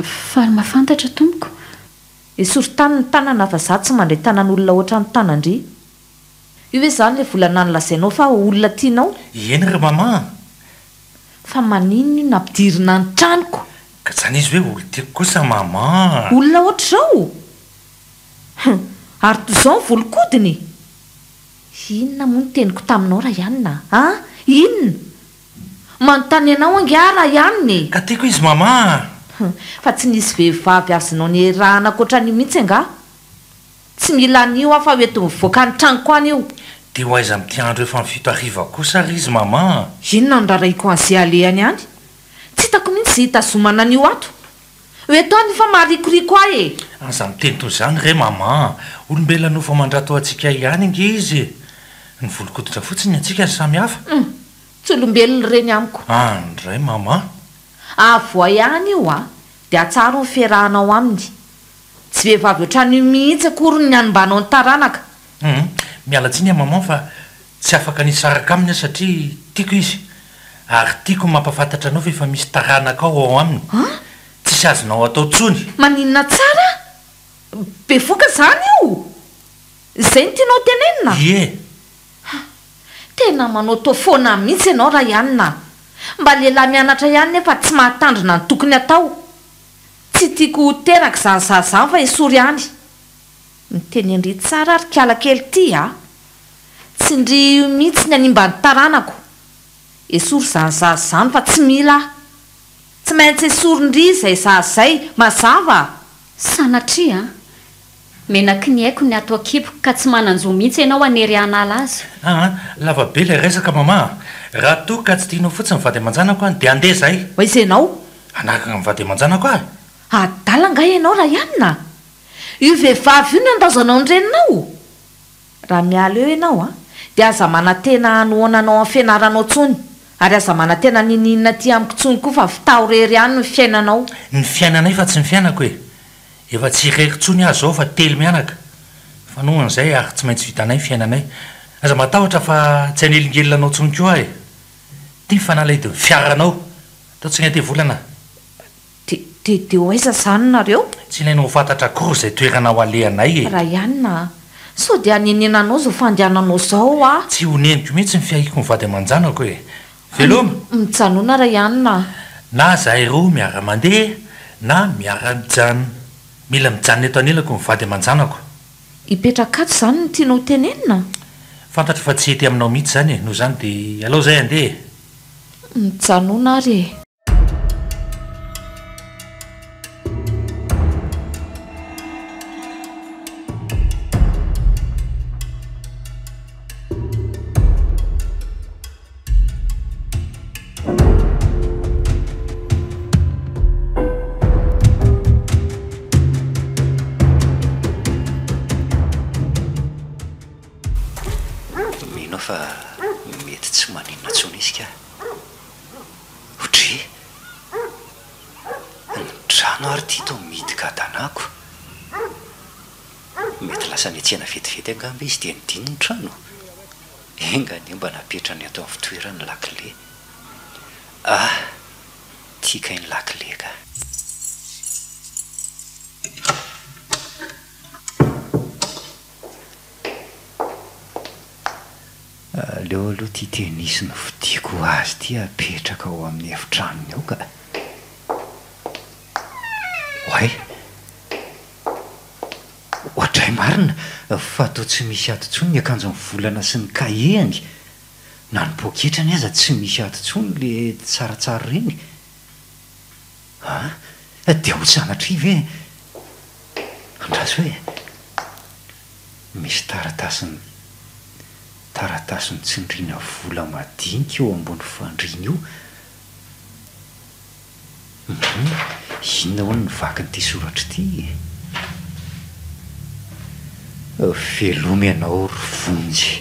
Faly mahafantatra tompoko. Esory tany ny tanana fa za tsy mandray tanan'olona ohatran'ny tanan-dry. Io ve zany le volana nolazainao fa olona tianao? Eny ry maman a! Fa maninona io nampidirina ny tranoko? Ka zany izy hoe olon-tiako kosa maman a! Olona ohatr'izao? Hum! Ary toy izao ny volon-kodiny? Inona moa ny teniko taminao Rayanina a? Inona? Manontany anao ange aho Rayanina e! Ka tiako izy maman a! Hum! Fa tsy nisy vehivavy azonao niarahana ankoatran'io mihitsy angaha? Tsy mila an'io aho fa ho ento mivoaka ny tranoko any io! Dia ho aiza amin'ity andro efa amin'ny fito hariva kosa ary izy maman a! Inona no rarahiko an'izay alehany any? Tsy hitako mihitsy izay hitazomana an'io ato! Ho eto any fa maharikoriko ahy e! Aza miteny toy izany re maman a! Olombelona nofo aman-drato antsika ihany ange izy e! Ny volon-koditra fotsiny ny antsika no samy hafa. Hum! Tsy olombelona ireny amiko. Any indray maman! Avoay any io a! Dia atsaharo ny fiarahanao aminy. Tsy vehivavy ohatran'io mihitsy akory ny hanimbanao ny taranaka. Hum! Miala tsiny aho maman fa tsy afaka ny hisaraka aminy aho satria tiako izy. Ary tiako ny mampahafantatra anao fa efa misy taranaka ao ao aminy. An? Tsisy azonao atao tsony. Maninona tsara? Bevoka zany io? Izay no tianao tenenina? Ie. Ha! Tena manaotao foana mihitsy ianao Rayanina a! Mba lehilahy mianatra ihany nefa tsy mahatandrina ny tokony atao. Tsy tiako ho teraka izany zaza izany fa esory any. Miteny an-dry tsara ry kala kely ity a! Tsy ndry io mihitsy ny hanimba ny taranako. Esory izany zaza izany fa tsy mila aho. Tsy maintsy esorin-dry izay zaza izay, mazava? Sanatria an! Menaky ny aiko ny ato an-kiboko ka tsy manan-jo mihitsy ianao hanery hanala azy. Aa, lava be ilay resaka mama a! Raha toa ka tsy tianao fotsiny ny vady aman-janako an, dia handeha izahay. Ho aiza ianao? Hanaraka ny vady aman-janako aho e! Adala angaha ianao Rayanina? Io vehivavy io no andaozanao ny reninao? Raha miala eo ianao an, dia aza manantena hanohana anao amin'ny fianaranao intsony, ary aza manantena n'inon'inona aty amiko intsony koa fa vitaho irery ihany ny fiainanao. Ny fiainanay fa tsy ny fiainako e! Efa tsy irery intsony aho izao fa telo mianaka. Fanohana izay ary tsy maintsy vitanay ny fiainanay. Aza matahotra fa tsy hanelingelina anao intsony koa aho e! Ity ny fanalahidin'ny fiaranao. Atao tsy ny volana. Dia, dia, dia ho aiza izany nareo? Tsy ilaina ho fantatra akory izay toerana ho alehanay e! Rayanina a! Sao dia hanenenanao izao fandehananao izao aho? Tsy honeniko mihitsy ny fiahiako ny vady aman-janako e! Veloma! Mijanona Rayanina a! Na zahay roa miara-mandeha na miara-mijanona. Mila mijanona eto anilako ny vady aman-janako. Hipetraka ato izany no tianao tenenina? Fantatro fa tsy hety aminao mihitsy izany e! Noho izany dia alao izay handeha e! Mijanona ary e! Mino aho fa mety tsy maninona intsony izy ka. Odry! Ny trano ary ity toa mihidy gadanako. Mety lasa niantsena vetivety angamba izy dia nidiny ny trano? Enga anie mba napetrany ato amin'ny fitoerany ny lakile. Ah! Ity kay ny lakile ka. Aleo aloha ity tennis novidiako ho azy ity apetraka ao amin'ny efitranony ao ka. Oay! Oadray marina fa toa tsy misy ato intsony ny akanjon'i Volana sy ny kahie-ny. Na ny poketrany aza tsy misy ato intsony le tsaratsara ireny. An! Dia ho sanatria ve? Andraso e! Misy taratasin taratasy notsindriana vola madinika eo ambony fandriana io. Hum, inona hono ny vakin'ity soratra ity e? Veloma ianao ry Vonjy.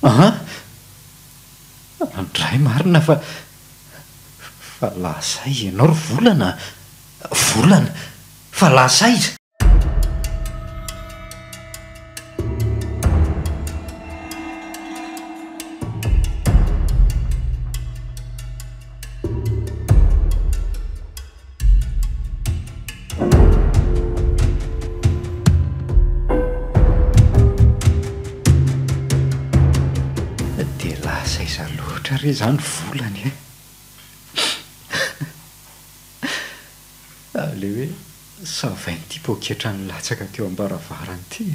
An! Andray marina fa fa lasa aiza ianao ry Volana a? Volana, fa lasa aiza? re izany volana e! Ilay hoe savain'ity poketra nilatsaka teo am-baravarana ity.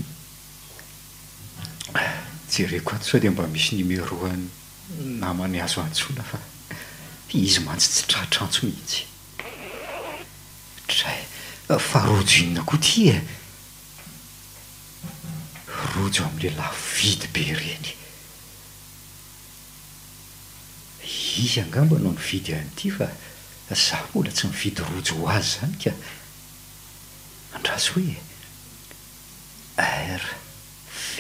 Jereko ato sao dia mba misy numéro an'ny namany azo antsoina fa izy mantsy tsy tratra antso mihitsy. Dray, fa rojo inona koa ity e? Rojo amin'ilay lafo vidy be ireny. Izy angamba no nividy an'ity fa za mbola tsy nividy rojo ho azy izany ka. Andraso hoe e. RV.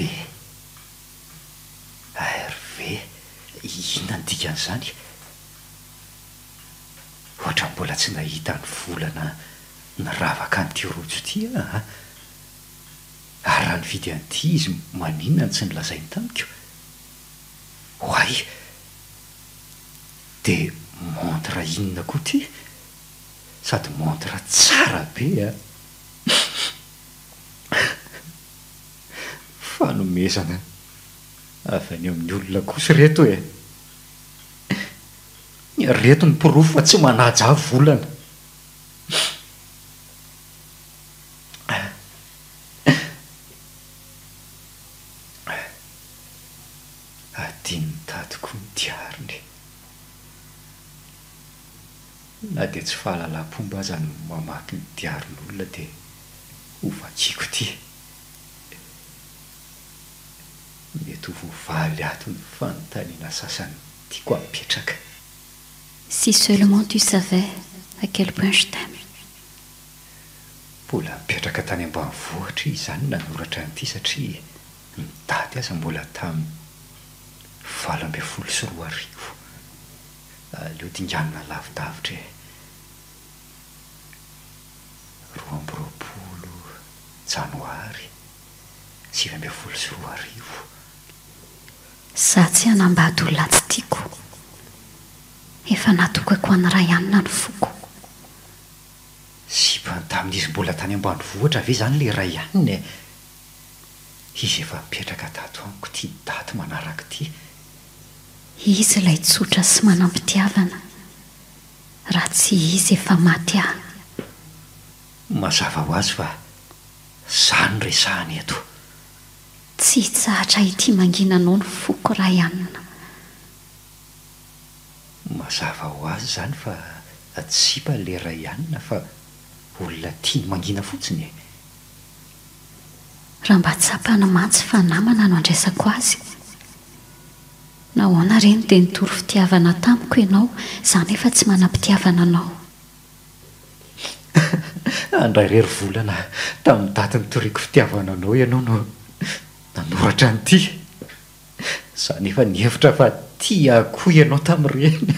RV, inona ny dikan'izany? Ohatran'ny mbola tsy nahita ny volana niravaka an'ity rojo ity aho a! Ary raha nividy an'ity izy maninona no tsy nolazainy tamiko? Oay! Dia montre inona koa ity? Sady montre tsara be a! Fanomezana avy any amin'ny olona kosa ireto e! Ireto ny porofo fa tsy manaja ahy volana. Adinon'i Dady koa ny diariny. Na dia tsy fahalalam-pomba aza ny mamaky ny diarin'olona dia ho vakiako ity. Mety ho voavaly ato ny fanontaniana sasany tiako hapetraka. Si seulement tu savais à quel point je t'aime. Mbola nipetraka tany ambanivohitra izy izany nanoratra an'ity satria ny daty aza mbola tamin'ny 2018. Aleo dinganina lavidavitra e. 22 janoary 2019. Za tsy hanambady olona tsy tiako. Efa natokako an'i Rayanna ny foko. Sipany tamin'izy mbola tany ambanivohitra ve izany ilay Rayanna e? Izy efa mipetraka tato amiko ity daty manaraka ity. Izy ilay tsotra sy manam-pitiavana. Raha tsy izy efa maty aho. Mazava ho azy fa za no resahana eto. Tsy hitsahatra hitia mangina anao ny foko Ryan. Mazava ho azy izany fa tsy sipa le Ryan fa olona tiany mangina fotsiny e. Raha mba tsapany mantsy fa namana no andraisako azy. Nahoana re no dia nitory fitiavana tamiko ianao, izaho nefa tsy manam-pitiavana anao. Andray re ry volana, tamin'ny daty nitoriako fitiavana anao ianao no nanoratra an'ity. Izaho nefa nihevitra fa tia ahy koa ianao tamin'ireny.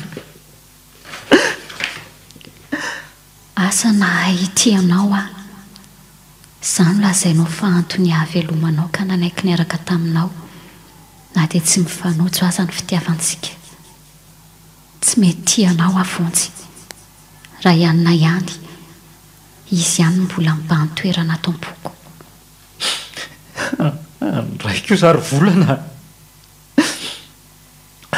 Asa na hay hitia anao aho. Izaho no lazainao fa antony hahavelomanao ka nanaiky niaraka taminao na dia tsy mifanojo aza ny fitiavantsika. Tsy mety tia anao aho Vonjy. Raha ihany, izy ihany no mbola mibahan-toerana ato am-poko. Andray kosa ry volana a!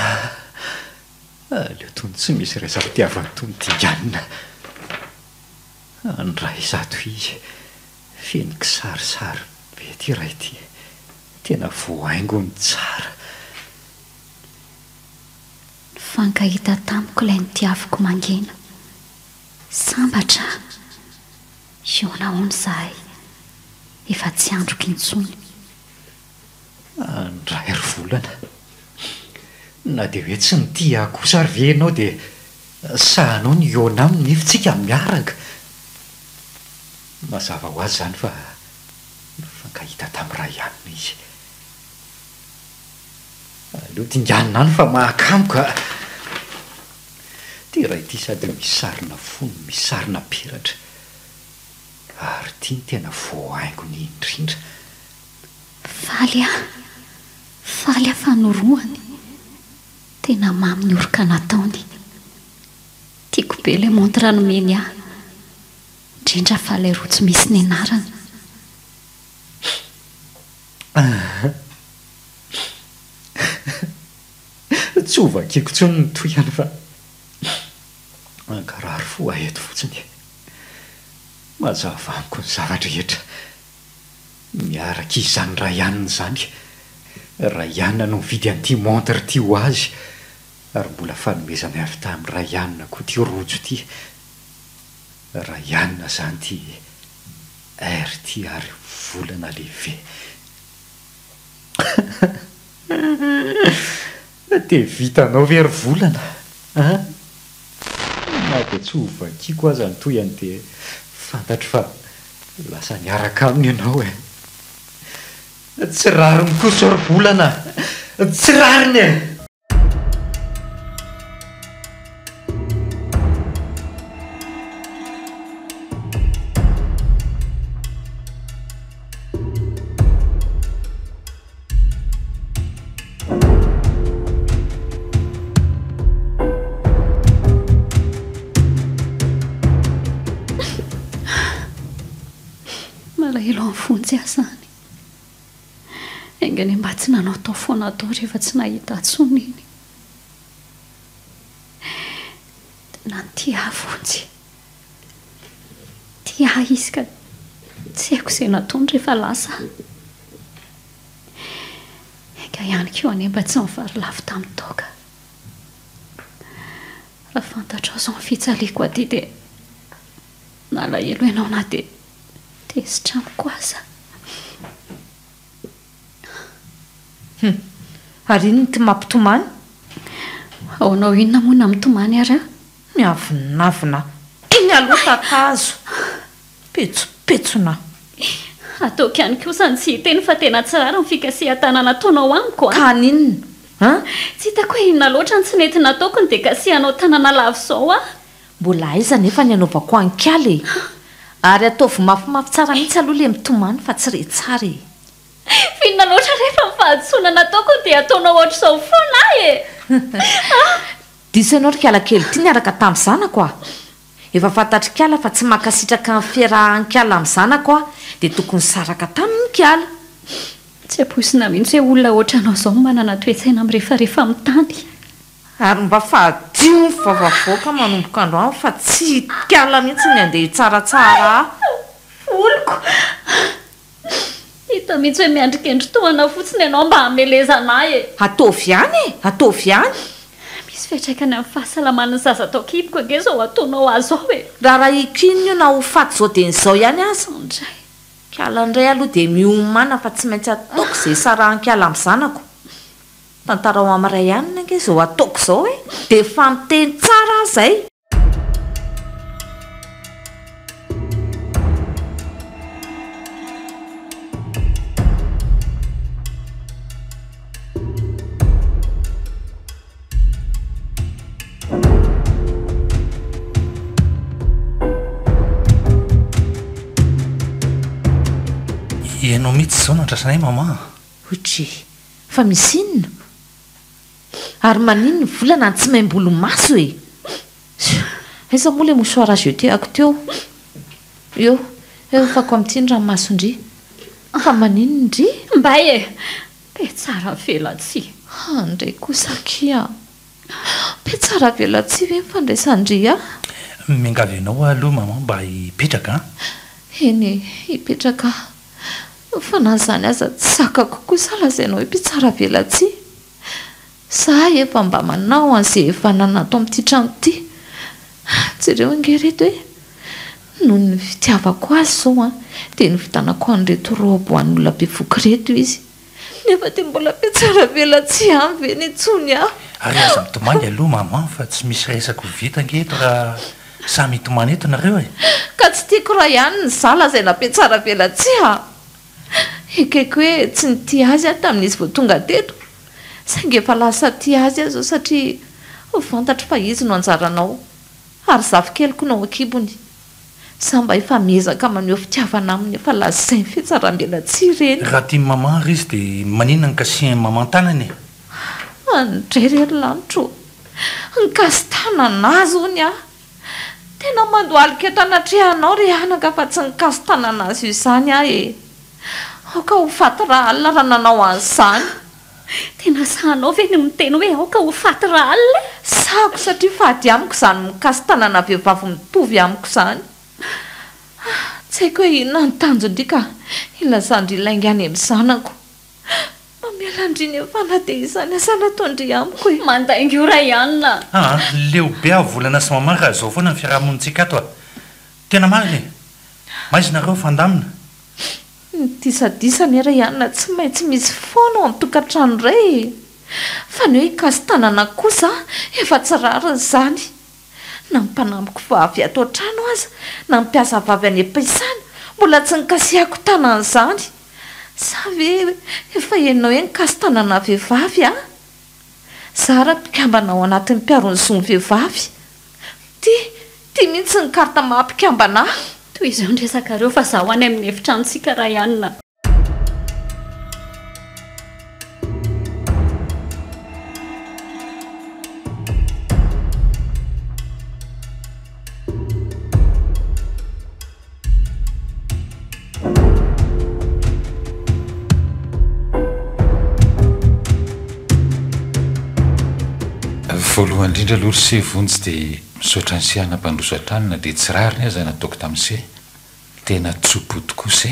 Aleo tony tsy misy resa-pitiavana tony dinganina. Andray izato izy, feno kisarisary be ity iray ity. Tena voahaingony tsara. Nifankahita tamiko ilay notiaviko mangina. Sambatra aho. Hihaona hono izahay. Efa tsy andriko intsony. Andray ry volana. Na dia hoe tsy nitia ahy kosa ary ve ianao dia sahanao ny hihaona aminy nefa tsika miaraka. Mazava ho azy izany fa nifankahita tamin'i Ryan izy. Aleo dinganina any fa mahakamo ka. Ity iray ity sady misy sarina fo no misy sarina peratra. Ary ity no tena voahaingony indrindra. Faly aho, faly aho fa norohany. Tena mamy ny oroka nataony. Tiako be ilay montre nomeny ahy. Indrindra fa ilay rojo misy ny anarany. Tsy ho vakiako intsony ny tohiny fa hankarary fo ahy eto fotsiny. Mazava amiko ny zava-drehetra. Miaraka izany Rayan izany. Rayan no nividy an'ity montre ity ho azy ary mbola fanomezana avy tamin'i Rayan koa ity rojo ity. Rayan izany ity R ity ary volana lehibe. Dia vitanao ve ry volana a? Na dia tsy ho vakiako aza ny tohiny dia fantatro fa lasa niaraka aminy ianao e! Tsy rariny kosa ry volana a! Tsy rariny e! Malahelo an'i Vonjy aho izany. Enga anie mba tsy nanaotao foana tao rehefa tsy nahita ahy intsony iny. Tena nitia ahy Vonjy. Tia ahy izy ka tsy haiko izay nataony rehefa lasa aho. Enga ihany koa anie mba tsy nivarilavo tamin'ny toaka. Raha fantatrao izao ny fijaliako aty dia nalahelo ianao na dia tezitra amiko aza. Hum! Ary inona ity mampitomany? Ahoanao inona moa na mitomany ary aho? Miavonavona iny aloha tatazo! Petsopetsona! Ataoko ihany kosa ny tsy hiteny fa tena tsy rariny ny fikasihan-tanana ataonao amiko an! Ka haninona? An? Tsy hitako hoe inona loatra no tsy nety nataoko no dia kasihanao tanana lava izao aho. Mbola aiza anefa ny hanaovako an-kala e! Ary ataovy mafimafy tsara mihitsy aloha ilay mitomany fa tsy re tsara e! F'inona loatra rehefa ny fahadisoana nataoko no dia ataonao ohatr'izao foana ahy e! Diso ianao ry kala kely ity niaraka tamin'ny zanako a! Efa fantatr'i kala fa tsy mankasitraka ny fiarahan'i kala amin'ny zanako aho dia tokony nisaraka taminy kala. Tsy ampoizina mihitsy hoe olona ohatranao izao no manana toe-tsaina mirefarefa amin'ny tany. Ary mba fadio ny vava avoaka manomboka androany fa tsy i kala mihitsy ny andeha hitsaratsara ahy. Voloko! Hita mihitsy hoe miandry kendry tohana fotsiny ianao mba hamelezana ahy e! Ataovy ihany e! Ataovy ihany! Misy fiantraikany amin'ny fahasalaman'ny zaza ato an-kiboko ange izao ataonao ahy izao e! Rarahiko inona io na ho faty izao dia izao ihany aza? Indray! Kala indray aloha dia miomàna fa tsy maintsy ataoko izay hisarahan-kala amin'ny zanako. Tantarao amin'ny ray alina ange izao ataoko izao e! Dia efa miteny tsara aho izay! Ianao mihitsy izao no andrasanay maman a! Otri, fa misy inona? Ary maninona ny volana no tsy maim-bolomaso e? Aiza moa ilay mouchoir à jeter-ako teo? Eo, eo afako amin'ity ny ranomason-dry. Fa maninona ndry? Mbay e! Be tsara velatsihy. Handray kosa akia a! Be tsara velatsihy ve ny fandraisan-dry ahy? Miangavy anao aho aloha maman mba hipetraka an! Eny e, hipetraka aho. Fa na izany aza tsy zakako kosa lazainao hoe mpitsara velatsihy. Za efa mba manao an'izay efa nanato amin'ity trano ity. Jereo ange ireto e! Noho ny fitiavako azy izao an, dia nividanako an'ireto robe ho an'olona bevoka ireto izy. Nefa dia mbola mpihatsaravelatsihy ihany ve ny intsony aho? Ary aza mitomany aloha maman fa tsy misy resaka ho vita ange eto raha samy hitomany eto nareo e! Ka tsy tiako raha ihany ny za lazaina mpihatsaravelatsihy a! Ekeko hoe tsy nitia azy aho tamin'izy vao tonga teto, saingy efa lasa tia azy aho izao satria fantatro fa izy no anjaranao ary zafikeliko no ao an-kibony. Za mba efa miezaka maneho fitiavana aminy efa lazainy fihatsaram-belatsihy ireny. Raha tian'i maman ary izy dia maninona no kasihan'i maman tanana e? Andray re ry lanitro ô! Nikasi-tanana azy hono aho! Tena mandohalika eto anatrehanao ry anaka fa tsy nikasi-tanana azy io izany aho e! Aoka ho faty rahalina raha nanao an'izany! Tena sahinao ve ny miteny hoe aoka ho faty rahalina e? Sahiko satria fady amiko izany mikasi-tanana vehivavy mitovy amiko izany. Tsy haiko hoe inona ny tanjon-dry ka ilazan-dry lainga any amin'ny zanako. Mamela an-dry nefa na dia izany aza nataon-dry amiko e. Mandainga io Rayan a! Aa, leo be aho Volana sy Maman raha izao foana ny fiaraha-monintsika ato a! Tena marina e! Maizina nareo fandamina. Ny disadisa anie Rayan tsy maintsy misy foana ao an-tokantrano iray e! Fa ny hoe hikasi-tanana kosa efa tsy rariny izany. Na ny mpanambiko vavy ato an-trano aza, na ny mpiasa vavy any am-piasana, mbola tsy nikasihako tanana izany. Sa ve efa henonao hoe nikasi-tanana vehivavy aho? Za ra mpikambana ao anatin'ny mpiaro ny zon'ny vehivavy. Ty, ty mihitsy ny carte maha mpikambana ahy. Tohizo ny resakareo fa zaho any amin'ny efitranontsika Rayan a. Voalohany indrindra aloha ry se Vonjy dia misaotra an'i se hanampandroso hatrany na dia tsy rariny aza nataoko tamin'i se. Tena tso-po tokoa se.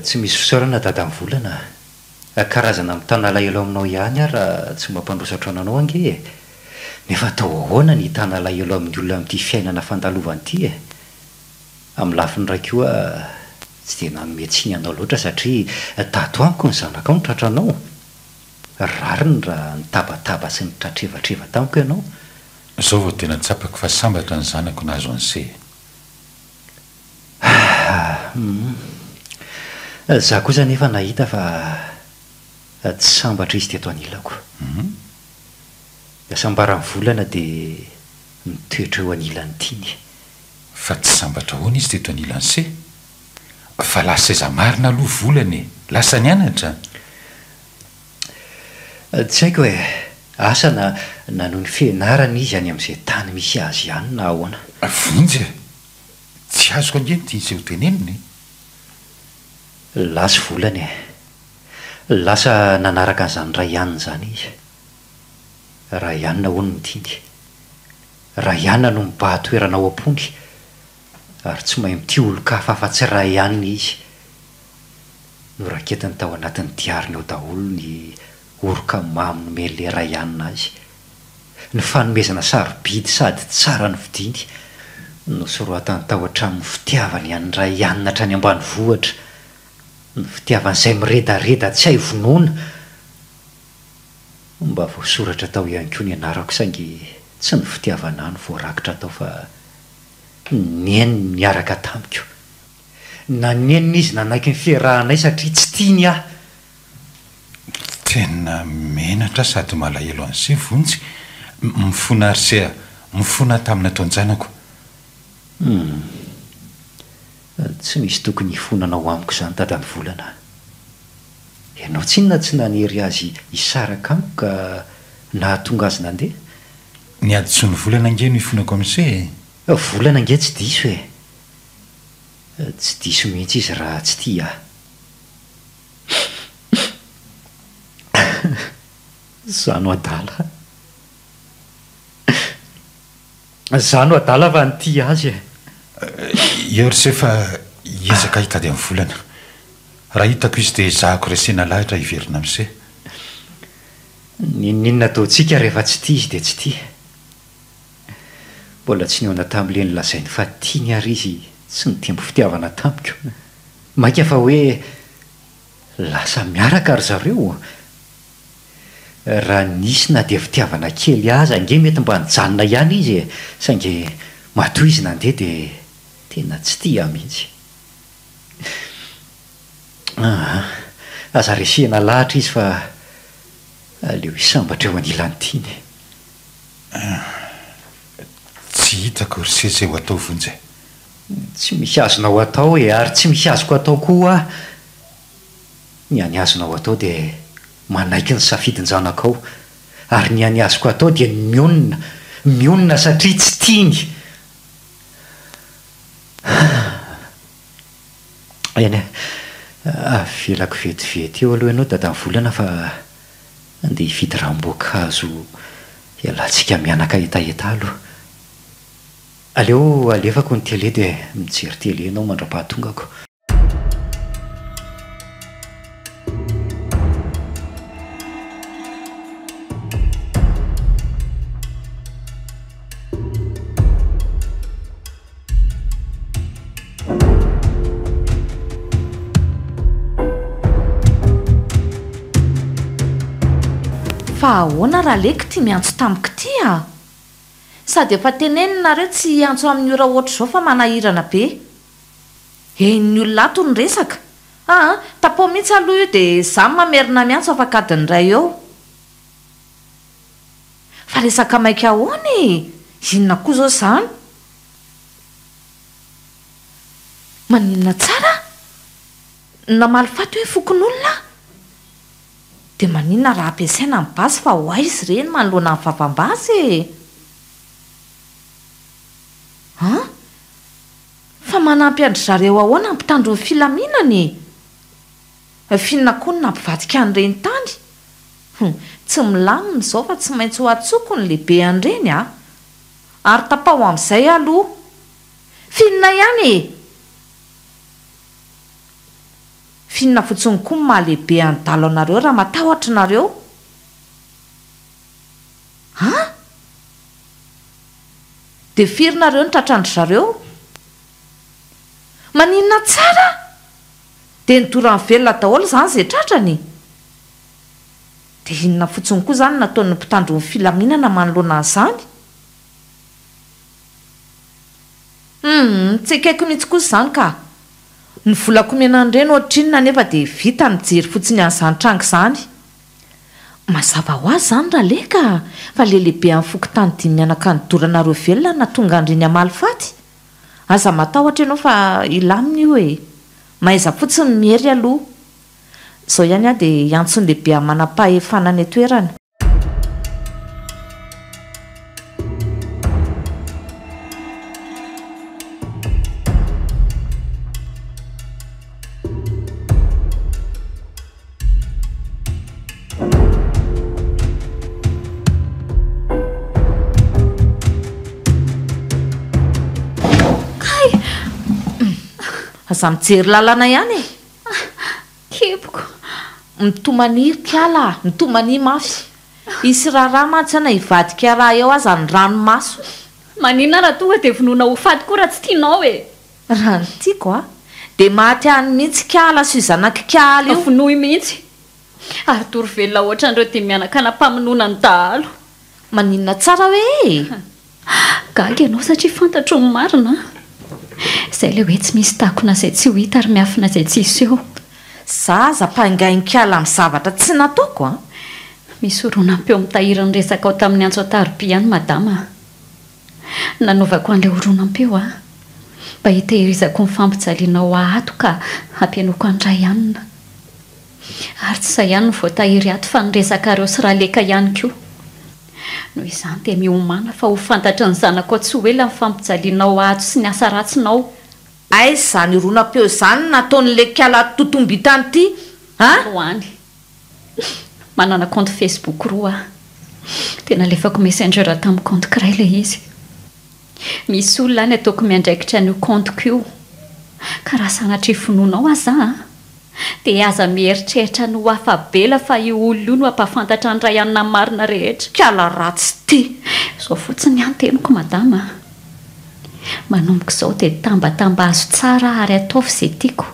Tsy misy fisaorana dadan'i Volana a. Karazana mitana alahelo aminao ihany aho raha tsy mampandroso hatrany anao ange e. Nefa atao ahoana ny hitana alahelo amin'ny olona amin'ity fiainana fandalovana ity e. Amin'ny lafiny iray koa tsy dia nanome tsiny anao loatra satria tato amiko ny zanakao no tratranao. Rariny raha nitabataba sy nitratrevatreva tamiko ianao. Izao vao tena tsapako fa sambatra ny zanako nahazo an'i se. Humm. Za kosa anefa nahita fa tsy sambatra izy teto anilako. Ny hasambaran'ny volana dia mitoetra eo anilan'ny tiany. Fa tsy sambatra ahoana izy teto anilan'i se? Fa lasa aiza marina aloha volana e? Lasa nianatra? Tsy haiko e! Asa na nanohy ny fianarany izy any amin'izay tany misy azy any na ahoana. Vonjy e! Tsy azoko ange ny tian'se ho tenenina e! Lasa volana e! Lasa nanaraka an'izany Rayan izany izy. Rayan hono no tiany. Rayan no mibahan-toerana ao am-pony ary tsy mahay mitia olon-kafa afa-tsy Rayan izy. Noraketiny tao anatin'ny diariny ao daholo ny oroka mamy nomen'ilay Rayan azy. Ny fanomezana sarobidy sady tsara novidiany. Nosoratany tao hatramin'ny fitiavany an'i Rayan hatrany ambanivohitra. Ny fitiavany izay miredareda tsy hay vonoina. Mba voasoratra tao ihany koa ny anarako saingy tsy ny fitiavana ahy no voarakitra tao fa ny Neny niaraka tamiko. Nanenina izy nanaiky ny fiarahanay satria tsy tiany aho. Tena menatra sady malahelo an'se Vonjy. Mifona ry se a! Mifona tamin'ny nataon-janako. Humm. Tsy misy tokony hifonanao amiko izany dadan'i Volana a! Ianao tsinona tsy nanery azy hisaraka amiko ka nahatonga azy nandeha. Ny hadisoan'i Volana ange no ifonako amin'se e! Volana ange tsy diso e! Tsy diso mihitsy izy raha tsy tia ahy. Za no adala. Za no adala fa nitia azy e. Eo ry se fa hiezaka hitady an'i Volana. Raha hitako izy dia ezahako resena lahatra hiverina amin'i se. N'inon'inona ataontsika rehefa tsy tia izy dia tsy tia. Mbola tsy nihaona tamin'ilay nolazainy fa tiany ary izy tsy nitempo fitiavana tamiko. Mainka fa hoe lasa miaraka ry zareo. Raha nisy na dia fitiavana kely aza ange mety mba nijanona ihany izy e, saingy matoa izy nandeha dia tena tsy tia ahy mihitsy. Aa, aza resihina lahatra izy fa aleo hisambatra eo anilan'ny tiany. Tsy hitako ry se izay ho atao Vonjy e. Tsy misy azonao atao e, ary tsy misy azoko atao koa aho. Ny hany azonao atao dia manaiky ny safidin-janakao, ary ny hany azoko atao dia ny mionona, mionona satria tsy tiany. Eny e, Avelako vetivety eo aloha ianao Dadanivolana fa andeha hividy ranom-boankazo hialantsika mianaka hetaheta aloha. Aleo alefako ny télé dia mijery télé ianao mandra-pahatongako. Fa ahoana Raleky ty miantso tamiko ty a? Sady efa tenenina nareo tsy hiantso amin'ny ora ohatr'izao fa manahirana be. Henon'ny olona ato ny resaka. Aa, tapaho mihitsy aloha io dia za mamerina miantso afaka adiny iray eo. Fa resaka maika ahoana e? Inona koa izao izany? Maninona tsara? Namaly faty hoe fokonolona aho? Dia maninona raha ampiasaina ny basy fa ho aiza ireny manoloana ny vavam-basy e? An? Fa manampy an-dry zareo ahoana ny mpitandro ny filaminana e? F'inona koa no nampivadika an'ireny tany? Hum, tsy milamina izao fa tsy maintsy ho antsoko ny lehibe an'ireny a! Ary tapaho amin'izay aloha! F'inona ihany e? F'inona fotsiny koa no maha lehibe an'i Dalo anareo raha matahotra nareo? An? Dia firy nareo no tratran-dry zareo? Maninona tsara? Dia nidorany velona daholo izany izay tratrany? Dia inona fotsiny koa izany no nataon'ny mpitandro ny filaminana manoloana an'izany? Humm, tsy ekeko mihitsy kosa izany ka! Ny volako omena an'ireny ohatrinona nefa dia vita ny mijery fotsiny an'izany tranga izany. Mazava ho azy izany Raleka fa le lehibe an'ny fokontany dimy mianaka nidoranareo velona no nahatonga an'ireny hamaly faty. Aza matahotra ianao fa hilamina io e! Mahaiza fotsiny miery aloha. Izao ihany aho dia hiantso ny lehibe amin'ny manam-pahefana any an-toerana. Kay! Aza mijery lalana ihany e! Keboko. Mitomania ry kala a! Mitomania mafy. Hisy raharaha mantsy ana hivadika raha eo aza ny ranomaso. Maninona raha tonga dia vonoina ho faty koa raha tsy tianao e! Raha ny tiako a! Dia maty any mihitsy kala sy io zanak'i kala io. Vonoy mihitsy. Ary doro velona ohatran'ireo dimy mianaka nampamonoana ny dahalo. Maninona tsara hoe e! Gaga ianao satria fantatro ny marina an! Izay ilay hoe tsy misy takona izay tsy ho hita ary miafina izay tsy hiseho. Za aza mpangain-kala amin'ny zavatra tsy nataoko an! Misy horonam-peo mitahiry ny resakao tamin'ny antso an-taroby ihany madama a! Nanaovako an'ilay horonam-peo aho mba hitehirizako ny fampijalianao ahy ato ka hampihainoako an'i Rayanne. Ary tsy izay ihany no voatahiry ato fa ny resakareo sy Raleka ihany koa. Noho izany dia miomàna fa ho fantatry ny zanakao tsy ho ela ny fampijalianao ato sy ny asa ratsinao. Aiza izany horonam-peo izany nataon'ilay kala totombitany ity an? Ho any. Manana compte Facebook roa aho. Dia nalefako messenger tamin'ny compte-ko iray ilay izy. Misy olona any ataoko miandraikitra an'io compte-ko io. Ka raha sanatria vonoinao aza aho an! Dia aza mieritreritra ny ho afa-bela fa io olona io no hampahafantatra ny ray anona marina rehetra. Kala ratsy ty! Izao fotsiny ny teniko madama a! Manomboka izao dia tambatambazo tsara ary ataovy izay tiako.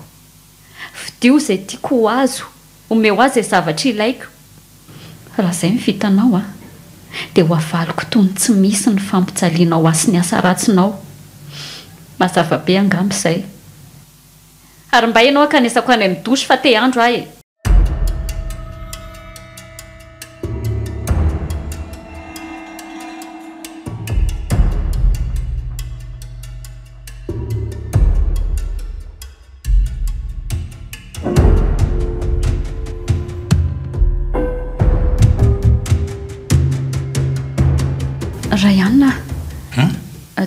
Fidio izay tiako ho azo, omeo ahy izay zavatra ilaiko. Raha izay no vitanao a! Dia ho avaliko toy ny tsy misy ny fampijalianao ahy sy ny asa ratsinao. Mazava be angamba izay. Ary mba ianao ankanesako any amin'ny douche fa te handro aho e! Rayan a!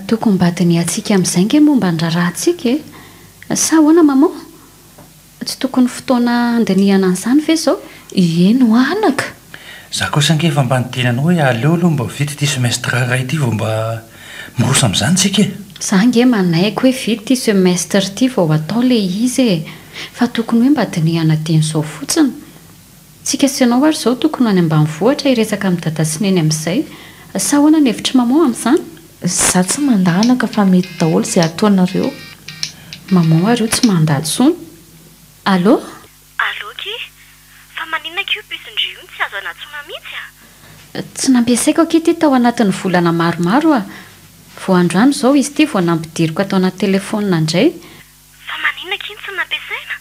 Tokony mba dinihantsika amin'izay ange momba ny raharahantsika e! Sa ahoana maman? Tsy tokony fotoana handinihana an'izany ve izao? Eny hoa anaka. Za kosa ange efa mba niteny anao hoe aleo aloha mba vita ity semestre iray ity vao mba miroso amin'izany tsika e! Za ange manaiky hoe vita ity semestre ity vao atao le izy e! Fa tokony hoe mba dinihana dieny izao fotsiny. Tsika sy ianao ary izao tokony ho any ambanivohitra hiresaka amin'i dada sy neny amin'izay. Sa ahoana ny hevitr'i maman amin'izany? Za tsy mandà anaka fa mety daholo izay ataonareo. Maman ary io tsy mandà intsony. Allô? Allô ki? Fa maninona ki io puce-ndry io no tsy azo anatsoina mihitsy a? Tsy nampiasaiko akia ity tao anatin'ny volana maromaro a! Vao androany izao izy ity vao nampidiriko ato anaty telefaonina indray. Fa maninona akia no tsy nampiasaina?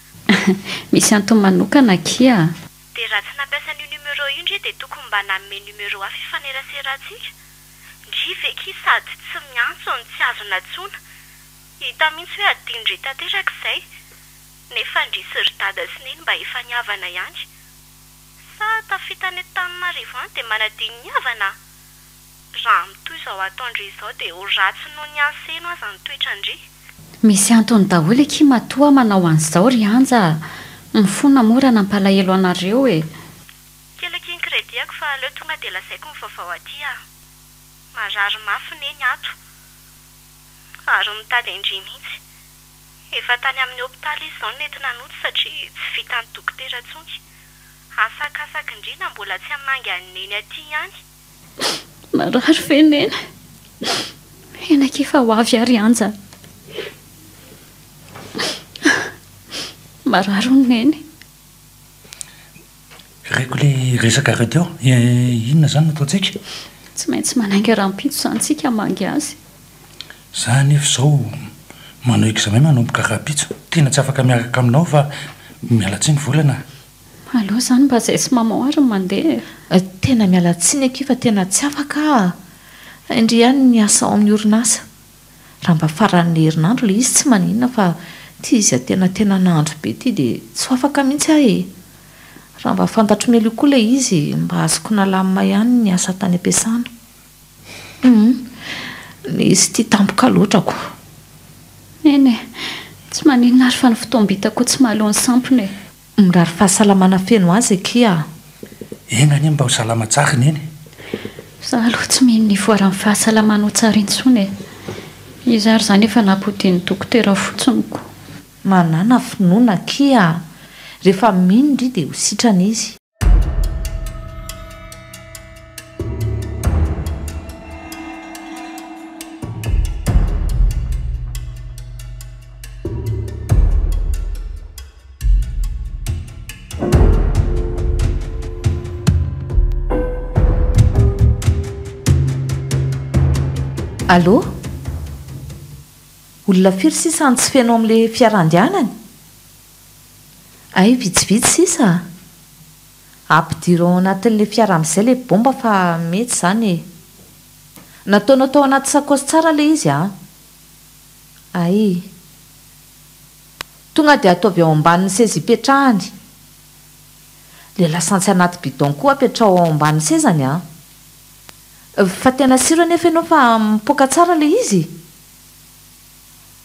Misy antony manokana akia a! Dia raha tsy nampiasa an'io numéro io ndry dia tokony mba nanome numéro hafa ifaneraserantsika. Ndry ve ki sady tsy miantso no tsy azo natsoina. Hita mihitsy hoe adinondry tanteraka izay. Nefa ndry sy ry dada sy neny mba efa nihavana ihany. Sa tafita any Antananarivo any dia manadino ny havana? Raha mitohy izao ataondry izao dia ho ratsy noho ny an'i Seno aza ny toetrandry. Misy antony daholo akia matoa aho manao an'izao ry Anja a! Mifona moa raha nampalahelo anareo e! Kely akia ny crédit-ako fa aleo tonga dia lazaiko ny vaovao aty a! Marary mafy neny ato ary mitady an-dry mihitsy. Efa tany amin'ny hopitaly izy izao no nentina nody satria tsy vitan'ny dokotera intsony. Asakasaky ndry na mbola tsy hamangy an'i Neny aty ihany. Marary ve Neny? Eny akia fa ho avy ary Anja a. Marary hono Neny. Reko le resakareo teo, inona zany no ataontsika? Tsy maintsy manainga rahampitso izany tsika hamangy azy. Za anefa izao manao examen manomboka rahampitso, tena tsy afaka miaraka aminao fa miala tsiny volana a. Aleo izany mba zay sy maman ary no mandeha e. Tena miala tsiny akia fa tena tsy afaka aho a! Ndry ihany ny asa ao amin'ny orinasa. Raha mba faran'ny herinandro ilay izy tsy maninona fa ity izy antenatenan'andro be ity dia tsy ho afaka mihitsy aho e! Raha mba fantatro mialoha koa ilay izy mba azoko nalamina ihany ny asa tany am-piasana. Hum! Ilay izy ity tampoka loatra ko! Eny e! Tsy maninona ary fa ny fotoam-bita koa tsy mahaleo ny sampona e! Mirary fahasalamana feno azy akia a! Enga anie mba ho salama tsara i Neny. Za aloha tsy mino ny hivoaran'ny fahasalamana ho tsara intsony e! Izy ary izany efa nampodian'ny dokotera fotsiny ko! Manàna finoana akia a! Rehefa mino ndry dia ho sitrana izy. Allô? Olona firy sisa no tsy feno amin'ilay fiara andehanany? Hay vitsivitsy sisa a! Ampidiro ao anatin'ilay fiara amin'izay ilay bomba fa mety izany e! Nataonao tao anaty sakaosy tsara ilay izy an! Hay! Tonga dia ataovy ao ambanin'ny seza ipetrahany. Le lasantsy anaty bidon koa apetraho ao ambanin'ny sezany an! Fa tena siro anefa ianao fa mipoaka tsara le izy?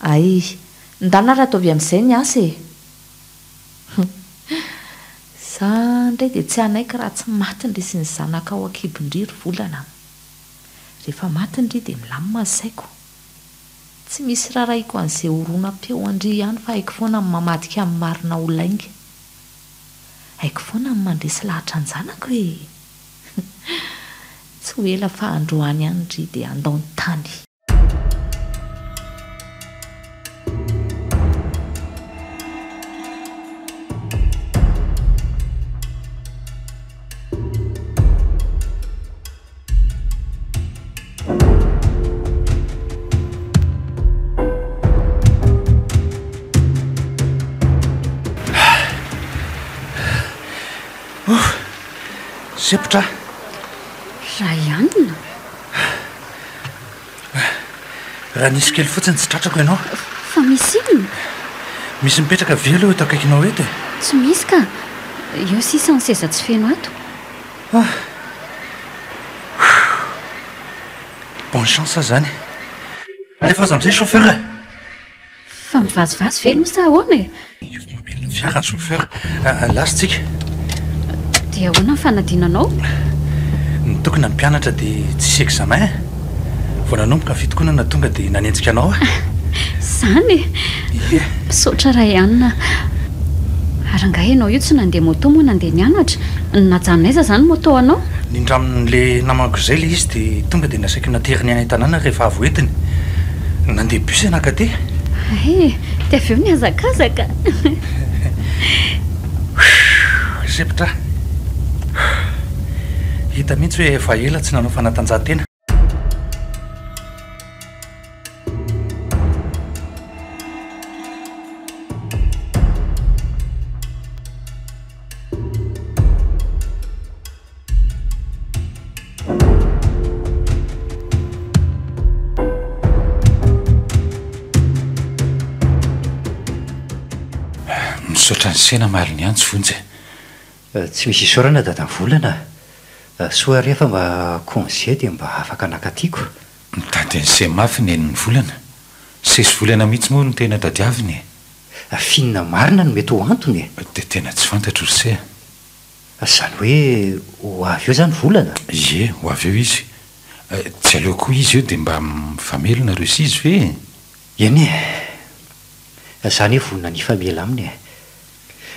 Ay, ndana ary ataovy amin'izay ny asa e! Za ndray dia tsy hanaiky raha tsy maty ndry sy ny zanaka ao an-kibon-dry ry volana an! Rehefa maty ndry dia milamina ny saiko. Tsy misy rarahiko an'izay horonam-peo an-dry ihany fa haiko foana ny mamadika ny marina ho lainga. Haiko foana ny mandresy lahatra an-janako e! Tsy ho ela fa androany ihany ndry dia handao ny tany. Sempotra aho. Ryan? Raha nisy kely fotsiny tsy tratrako ianao. Fa misy inona? Misy mipetraka ve aloha eto akaikinao eto e? Tsy misy ka. Eo sisa ny seza tsy feno ato. Ah! Bonne chance zany. Alefaso amizay chauffeur e! Fa mivazivazy ve aloha sa ahoana e? Io mamelona. fiara ny chauffeur. Lasa tsika. Dia ahoana ny fanadinanao? Nitokona ny mpianatra dia tsisy examen. Vao nanomboka ny fitokonana tonga dia nanenjika anao aho. Izany e! Ie. Misaotra Rayan a. Ary angaha ianao io tsy nandeha moto moa nandeha nianatra? Najanona aiza izany moto anao? Nindramin'ilay namako izay ilay izy dia tonga dia nasaiko nateriny any an-tanàna rehefa avy hoentiny. Nandeha bus aho nankaty. Hay e! Dia avy eo nihazakazaka. Sempotra aho. Hita mihitsy hoe efa ela tsy nanao fanatanjahantena. Misaotra an'i Sena hamaly ny antso Vonjy e. Tsy misy isaorana Dadamvolana a. Soa re fa mba congé dia mba afaka naka tiako. Mitady an'i Se mafy nenin'ny volana. Sesy volana mihitsy moa no tena tadiaviny e. F'inona marina no mety ho antony e? Dia tena tsy fantatro ry Se a. Izany hoe ho avy eo izany volana? Ie, ho avy eo izy. Tsy aleo koa izy eo dia mba mifamely nareo sy izy ve e? Eny e! Za anie vonona ny hifamela aminy e!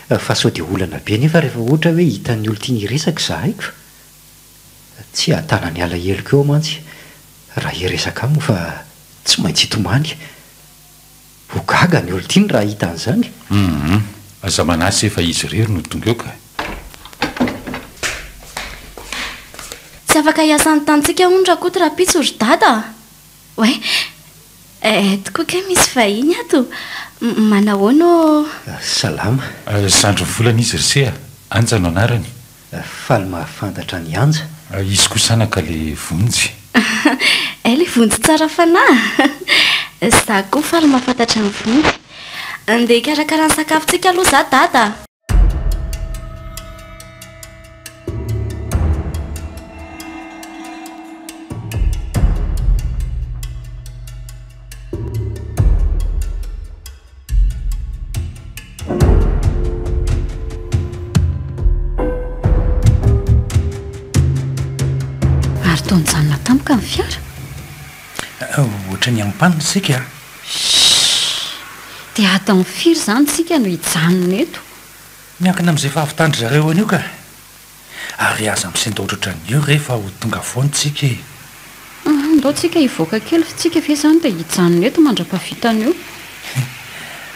Fa sao dia olana be nefa rehefa ohatra hoe hitan'ny olon-tiany hiresaka izahay ko! Tsy hahatana ny alaheloko eo aho mantsy raha hiresaka aminy fa tsy maintsy hitomany. Ho gaga ny olon-tiany raha hahita an'izany. Humm. Aza manahy se fa izy irery no tonga eo ka. Tsy afaka hiasa ny tanintsika hono Rakoto rahampitso ry Dada a! Oay! Eh, tokoa kay misy vahiny ato! Manahoana ô? Salama. Zandry volana izy ry se a! Anja no anarany. Faly mahafantatra an'i Anja. Izy kosa anaka le Vonjy. Hay le Vonjy tsara fanahy. Za koa faly mahafantatra an'i Vonjy. Andeha hikarakara ny sakafontsika aloha za Dada a! Ary toa nijanona tampoka ny fiara? Ohatran'ny en panne isika a! Shh! Dia adiny firy izany isika no hijanona eto? Miankina amin'izay fahavitan-dry zareo an'io ka! Ary aza misendaotra ohatran'io re fa ho tonga foana tsika e! Ndao tsika hivoaka kely fa tsika ve izany dia hijanona eto mandra-pahavita an'io?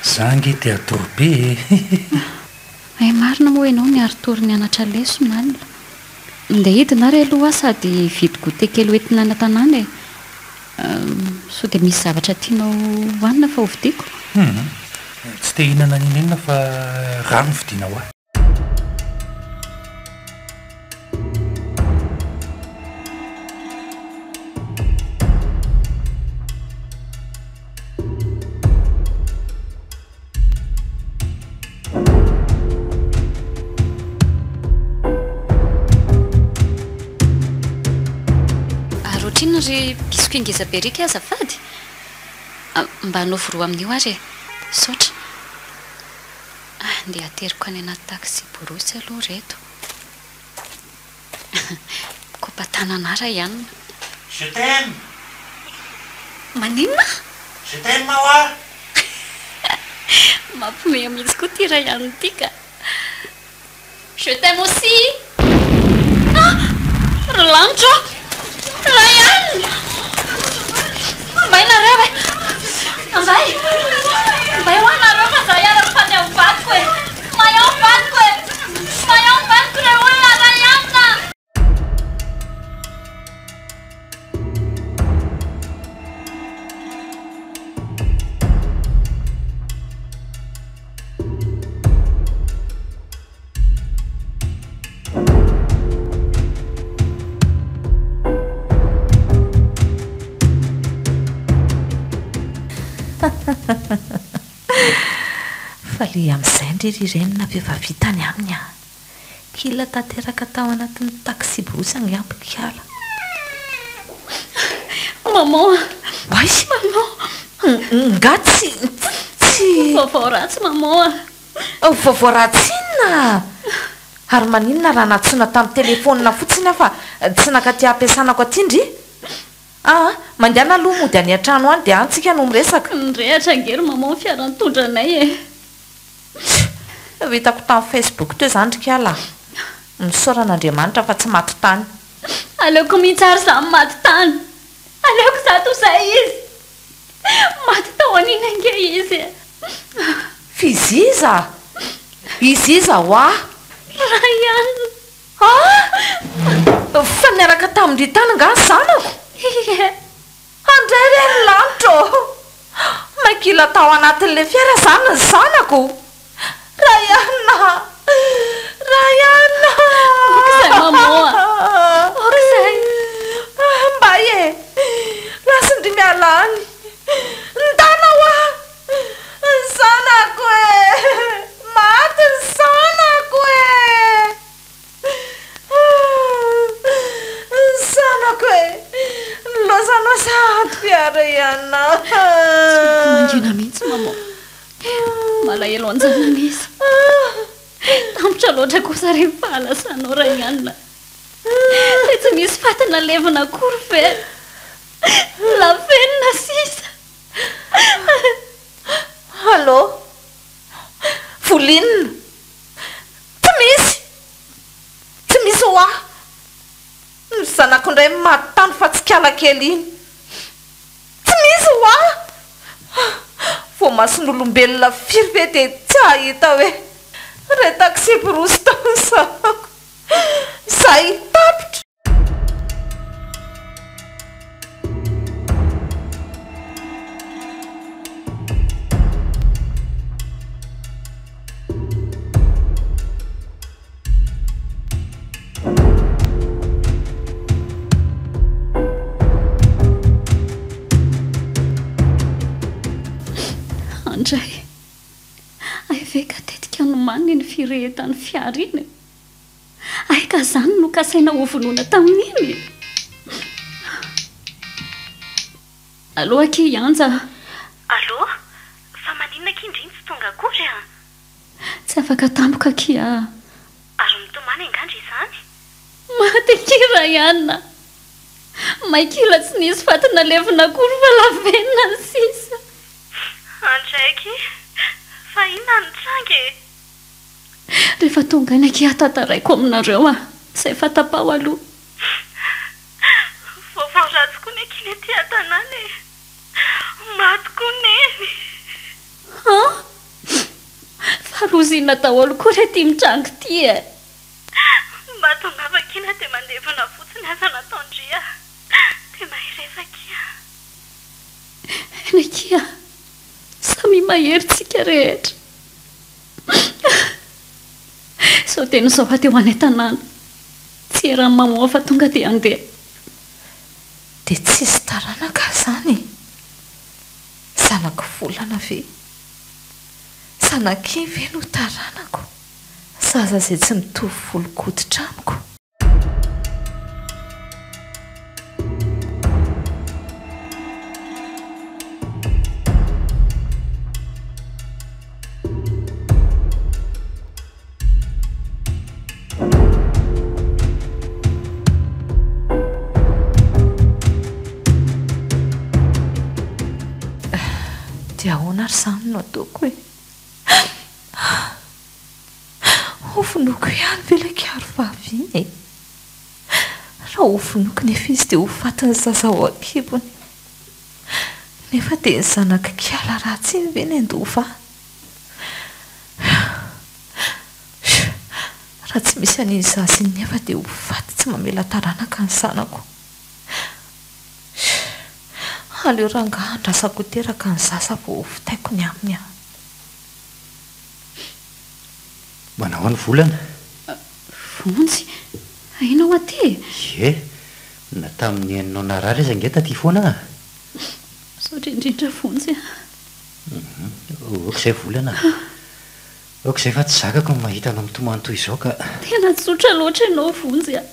Za ange te hatory be e! Hay marina moa ianao niari-tory nianatra lesona alina. Ndeha hidina ary aloha aho sady hividy goûter kely hoentina any an-tanàna e! Sao dia misy zavatra tianao hohanina fa hovidiako? Hum! Tsy te hihinana n'inon'inona fa rano no vidiana ho ahy. Ary ohatrinona ry biscuit ngeza be ry kay azafady? Mba anaovy roa amin'io ary e! Misaotra. Ndeha ateriko any anaty taxi-borosy aloha ireto. Kopa-tanana ahy Rayan. Je t'aime! Maninona? Je t'aime hoa! Mampiomehy mihitsy koa ity Rayan ity ka! Je t'aime aussi! Ah! Ry lanitra ô! Rayan! Mbay nareo e! Mbay! Mbay hoa nareo fa za hiara-mifaly amin'ny vadiko e! May ao ny vadiko e! May ao ny vadiko re olona! Rayan a! Fa le amin'izay ndry ry renina ve efa vita ny aminy an! Kila tanteraka tao anatin'ny taxi-brousse angamba ikala. Maman a! Oay! Maman! Nga tsy tsy. Vaovao ratsy maman a! Vaovao ratsy inona? Ary maninona raha nantsoina tamin'ny telefaonina fotsiny aho fa tsy nankaty ampiasanako aty ndry? Aa, mandehana aloha mody any an-trano any dia any tsika no miresaka. Nirehatra ange ry maman ny fiara nitondra anay e! Tsia! Hitako tamin'ny Facebook teo izany ry kala a! Misaora an'Andriamanitra fa tsy maty tany. Aleoko mihitsy ary za maty tany! Aleoko za toy izay izy! Maty tao an'iny ange izy e! F'izy iza? Izy iza hoa? Ryan! Ah! Fa niaraka tamin-dry tany angaha ny zanako? Ie! Handray re ny lanitra ô! May kila tao anatin'ilay fiara izany ny zanako! Ryan a! Ryan a! Ok izay maman a! Ok izay! Mbay e! Lasin-dry miala any! Ndana hoa! Ny zanako e! Maty ny zanako e! Ny zanako e! Nilaozanao sahady ve ary ianao? Tsy mety mangina mihitsy maman. Malahelo an-janany izy. Tampotra loatra kosa re ny fahalasanao Rainianina. Dia tsy misy faty nalevina akory ve? Lavenona sisa. Allô? Volinina? Tsy misy! Tsy misy hoa! Ny zanako indray maty tany fa tsy kala kely iny. Tsy misy hoa! Voamason'olombelona firy ve dia tsy hahita hoe ilay taxi-brousse tao ny zanako. Izay tapitra! Andray, hay ve ka tetika nomaniny iny firehetan'ny fiara iny e? Hay ka izany no kasaina hovonoina tamin'iny e! Allo akia i Anja a! Allo, fa maninona akia ndry no tsy tonga akory a? Tsy afaka tampoka akia a! Ary mitomany angaha ndry izany? Maty akia Ryan a! May kila tsy nisy faty nalevina akory fa lavenona ny sisa. Andray akia, fa inona no nitranga e? Rehefa tonga any akia tantaraiko aminareo a! Izay fa tapaho aloha. Vaovao ratsy koa ny akia ny aty an-tanàna e! Maty koa Neny! Han! Fa loza inona daholo koa re ity mitranga ity e! Mba tongava akia na dia mandevona fotsiny aza nataon-dry a! Dia mahereza akia! Eny akia! Samia mahery tsika rehetra! Izao teny izao fa dia ho any an-tanàna. Tsy eran'ny mamoha fa tonga dia handeha. Dia tsisy taranaka aho izany e! Zanako volana ve? Zanak'iny ve no taranako? Zaza izay tsy mitovy volon-koditra amiko? Dia ahoana ary izany no ataoko e? Hovonoiko ihany ve ilay kiarovavy iny e? Raha hovonoiko nefa izy dia ho fatin'ny zaza ao an-kibony. Nefa dia ny zanak'i kiala ratsy iny ve no handova ahy? Raha tsy misy an'iny zaza iny nefa dia ho faty tsy mamela taranaka ny zanako. Aleo rangahy andrasako ho teraka ny zaza vao hovitaiko ny aminy an. Manao ny volana. Vonjy, hainao aty e? Ie, na tamin'ny hainao narary aza ange taty foana aho. Misaotra indrindra Vonjy a. Ok izay volana a. Ok izay fa tsy zakako ny mahita anao mitomany toy izao ka. Tena tsotra loatra ianao Vonjy a.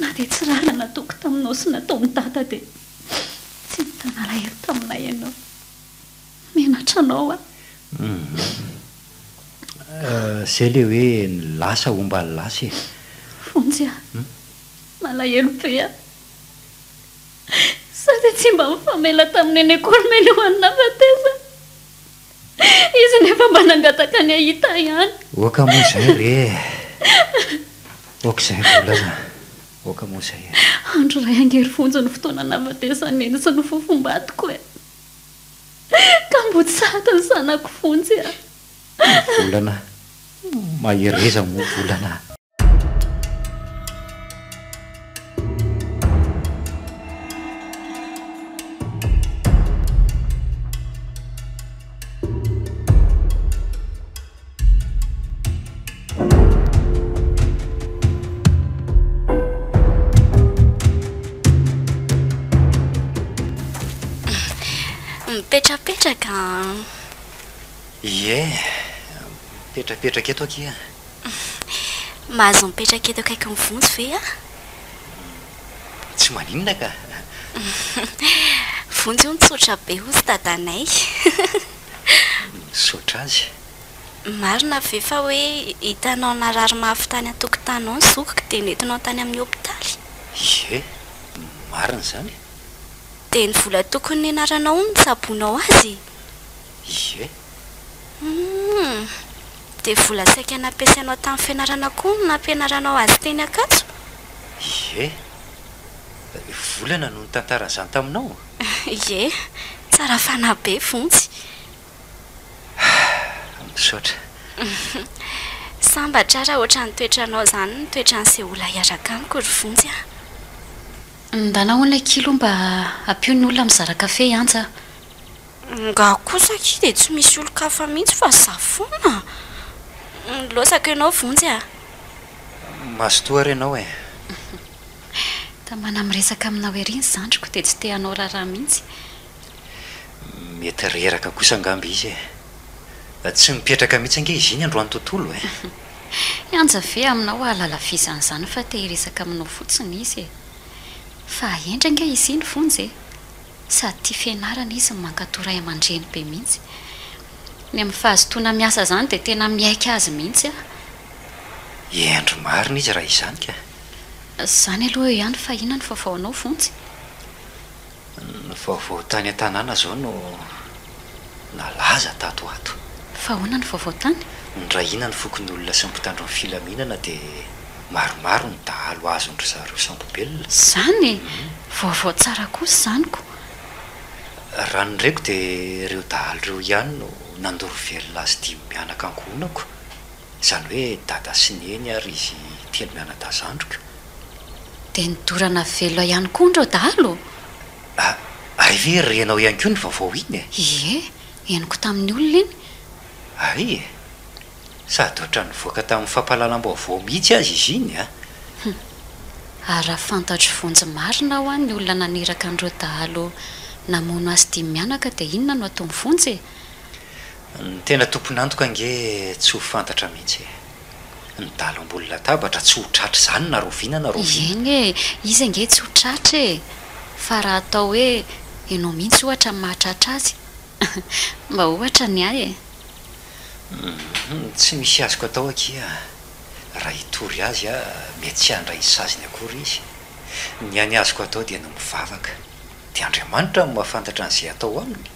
Na dia tsy rariny nataoko taminao sy nataon'i Dada dia tsy nitana alahelo taminay ianao. Menatra anao aho. Hum. Zay le hoe ny lasa homba ny lasa e. Vonjy a! Malahelo be aho. Sady tsy mba nifamela tamin'i Neny akory mialohan'ny nahafatesany. Izy nefa mba nangataka ny hahita ahy ihany. Oka moa izay re e! Oka izay volana, oka moa izay e! Andro iray angery vonjy ny fotoana nahafatesan'i Neny sy ny fofombadiko e! Ka mbo tsy sady ny zanako vonjy a! Volana, mahereza moa volana a! Mipetrapetraka an! Ie, mipetrapetraka eto akia. Mahazo mipetraka eto akaikin'i Vonjy ve aho? Tsy maninona ka. Vonjy hono tsotra be hozy dadanay. Misaotra azy. Marina ve fa hoe hitanao narary mafy tany an-tokotany ao ny zokiko dia nentinao tany amin'ny hopitaly? Ie, marina izany. Dia ny vola tokony nianaranao hono nitsaboanao azy? Ie. Humm. Dia vola saika nampiasainao tamin'ny fianarana koa no nampianaranao azy teny Ankatso? Ie. Volana no nitantara an'izany taminao? Ie. Tsara fanahy be Vonjy. Misaotra. Sambatra aho raha ohatran'ny toetranao izany ny toetran'izay olona hiaraka amiko ry Vonjy a. Ndana hono ilay kilo mba ampio ny olona mizara kafe i Anja a. Nga kosa akia dia tsy misy olon-kafa mihitsy fa za foana. Nilaozako ianao Vonjy a. Mazotoa ary ianao e. Tamana miresaka aminao ery ny zandriko dia tsy te hanao raharaha mihitsy. Mety reraka kosa angamba izy e. Tsy mipetraka mihitsy ange izy iny androany tontolo e. I Anja ve aminao hahalala visa an'izany fa te hiresaka aminao fotsiny izy e. Fa hendry ange izy iny Vonjy e. Sady tia fianarana izy no mankato ray aman-dreny be mihitsy. Ny amin'ny fahazotoana miasa izany dia tena miaiky azy mihitsy aho. Hendry marina izy raha izany ka. Izany aloha eo ihany fa inona no vaovaonao Vonjy? Ny vaovao tany an-tanàna izao no nalaza tato ho ato. Fa ahoana ny vaovao tany? Nirahina ny fokonolona sy ny mpitandro ny filaminana dia maromaro ny dahalo azon-dry zareo sambo-belona. Izany e! Vaovao tsara kosa izany ko! Raha ny reko dia ireo dahalo ireo ihany no nandoro velona azy dimy mianaka ankohonako, izany hoe dada sy neny ary izy telo mianadahy zandriko. Dia nidorana velona ihany koa ireo dahalo? A, hay ve renao ihany koa iny vaovao iny e? Ie, henoko tamin'ny olona iny. Hay e! Sady ohatran'ny nivoaka tamin'ny fampahalalam-baovao mihitsy aza izy iny a! Hum. Ary raha fantatro vonjy marina hoa ny olona naniraka an'ireo dahalo namono azy dimy mianaka dia inona no ataon'i Vonjy e? Ny tena tompon'antoka ange tsy ho fantatra mihitsy e! Ny dahalo ambony latabatra tsy ho tratra izany na rahoviana na rahoviana. Eny e! Izy ange tsy ho tratra e! Fa raha atao hoe ianao mihitsy ohatra no mahatratra azy? Mba ohatra ny ahy e! Humm tsy misy azoko atao akia raha hitory azy aho mety tsy handray ny saziny akory izy, ny hany azoko atao dia ny mivavaka, dia Andriamanitra no mahafantatra an'izay atao aminy.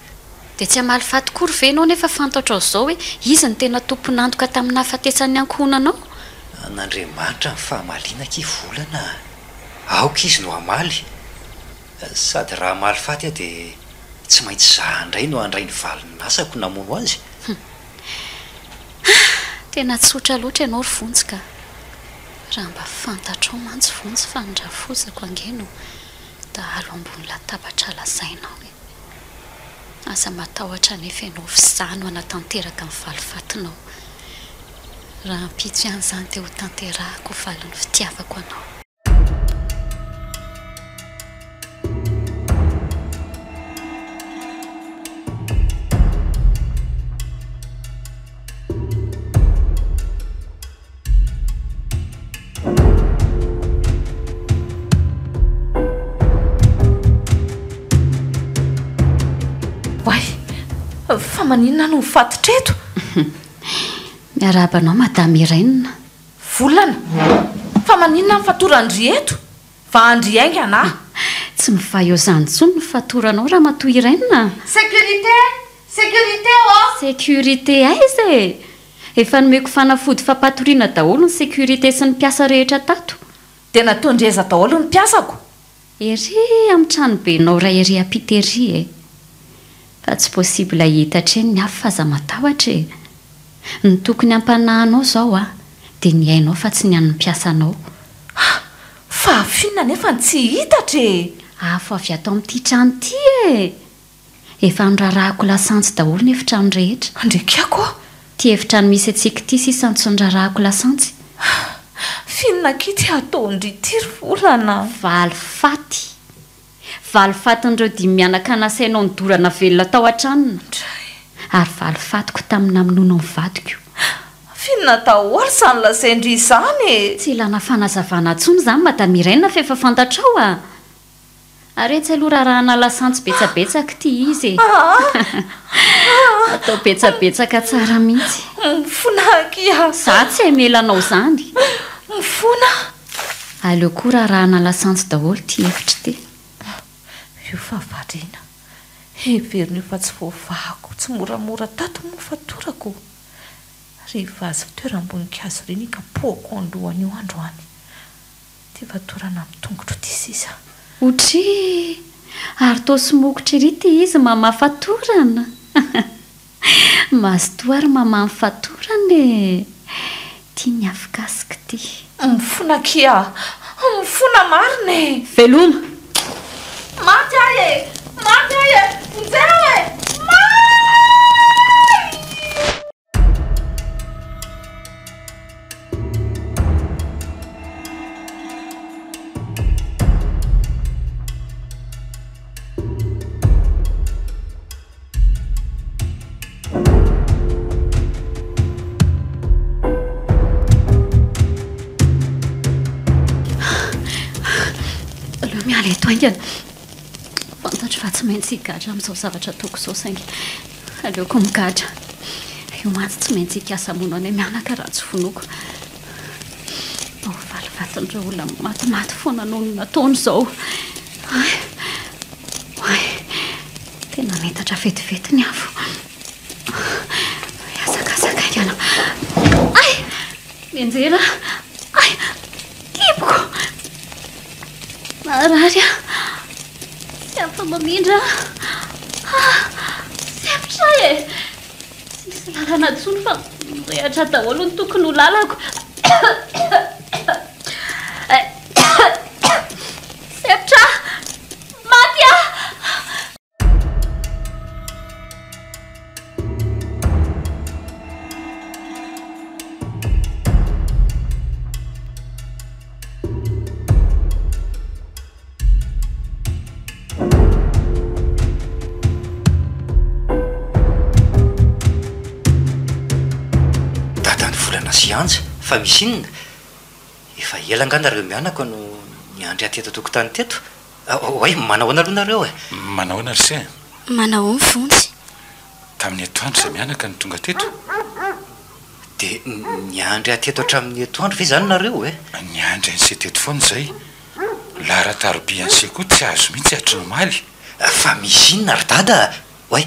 Dia tsy hamaly faty kory ve ianao nefa fantatrao izao hoe izy no tena tompon'antoka tamin'ny nahafatesan'ny ankohonanao? An'Andriamanitra ny fahamaliana akia volana a! Aoka izy no hamaly, sady raha hamaly faty aho dia tsy maintsy za indray no handray ny valin'asako namono azy. Hum. Ah! Tena tsotra loatra ianao ry Vonjy ka. Raha mba fantatrao mantsy Vonjy fa ny rafozako ange no dahalo ambony latabatra lazainao e. Aza matahotra anefa ianao f'izaho no hanatanteraka ny valifatinao. Rahampitso ihany izany dia hotanterahako ho valin'ny fitiavako anao. Oay! Fa maninona aho no mifatotra eto? Miarahaba anao Madame Irène. Volana, Fa maninona ny fatoran-dry eto? Vahan-dry haingana ah! Tsy mivaha eo izany intsony ny fatoranao Ramatoa Irène a! Sécurité! Sécurité ô! Sécurité aiza e! Efa nomeko fanafody fampatoriana daholo ny sécurité sy ny mpiasa rehetra tato. Dia nataon-dry aiza daholo ny mpiasako? Ery amin'ny tranobenao iray ery ampita ery e! Fa tsy possible hihitatra eny ny afo fa aza matahotra e! Ny tokony hampanahy anao izao a, dia ny ainao fa tsy ny an'ny mpiasanao. Ha! Fa afo inona anefa no tsy hihitatra e! Afo avy ato amin'ity trano ity e! Efa norarahako lasantsy daholo ny efitrano rehetra. Andriakiako a! Ity efitrano misy antsika ity sisa no tsy norarahako lasantsy. F'inona akia ity ataon-dry ity ry Volana? Valifaty! Valifatin'ireo dimy mianaka nasainao nodorana velona tao an-tranona. Ndray! Ary valifatiko tamin'ny namonoanao ny vadiko. F'inona daholo izany lazain-dry izany e? Tsy ilana fanazavana intsony izany Madame Irène fa efa fantatrao a! Ary etsy aloha rarahana lasantsy betsabetsaka ity izy e! Atao betsabetsaka tsara mihitsy. Mifona akia. Za tsy hamela anao izany. Mifona. Aleo koa rarahana lasantsy daholo ity efitra ity. Io fa variana. Heverina io fa tsy voavahako tsimoramora tato moa fatorako. Ry vazy fitoeram-boninkazo ry nikapohako an-dohany io androany. Ty fatorana amin'ny tongotro ty sisa. Otrii! Ary toa somokotra ery ity izy mamaha fatorana! Mazotoa ary mamaha ny fatorana e! Ty ny afokasiko ty. Mifona akia! Mifona marina e! Veloma! Maty aho e! Maty aho e! Vonjeo e! May! Aleo miala eto haingana. Fantatro fa tsy maintsy higadra amin'izao zavatra ataoko izao saingy aleoko migadra. Io mantsy tsy maintsy hikasa hamono anay mianaka raha tsy vonoiko. Ho valifatin'ireo olona matimaty foana noho ny nataony izao. Oay! Oay! Tena miitatra vetivety ny afo. Mihazakazaka haingana. Ay! Mianjera! Ay! Kiboko! Marary aho. Tsy afa-mamindra aho. Ah! Sempotra aho e! Tsy misy lalana intsony fa mirehatra daholo ny tokony ho lalako. Sempotra aho! Maty aho! Dadan'i Volana sy Anja, fa misy inona? Efa ela angaha nareo mianaka no niandry ahy teto an-tokotany teto? Oay, manahoana aloha nareo e? Manahoana ry se? Manahoana Vonjy? Tamin'ny atoandro izay mianaka no tonga teto. Dia niandry ahy teto hatramin'ny atoandro ve izany nareo e? Niandry an'i se teto foana izay. Laharan-taroby an'i se koa tsy azo mihitsy hatry ny omaly. Fa misy inona ry dada a? Oay,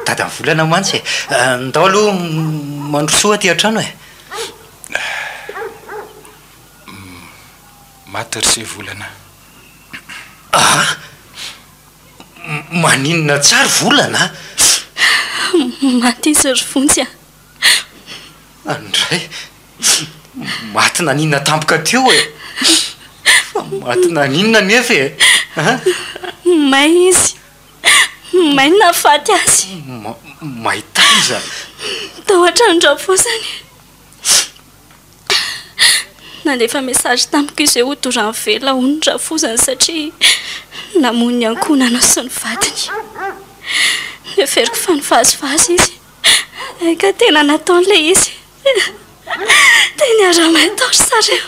dadan'i Volana mantsy e! Ndao aloha mandrosoa aty an-trano e! Maty ry se Volana. Aa! Maninona tsara Volana a? Maty izy ry Vonjy a! Andray! Maty naninona tampoka teo e! Fa maty naninona anefa e? A? May izy. May no nahafaty azy. May taiza? Tao an-tranon-drafozany. Nandefa message tamiko izy hoe hodorany velona hono ny rafozany satria namono ny ankohonana sy ny vadiny. Noheveriko fa nivazivazy izy. Ka tena nataony ilay izy. Dia niara-may tao ry zareo.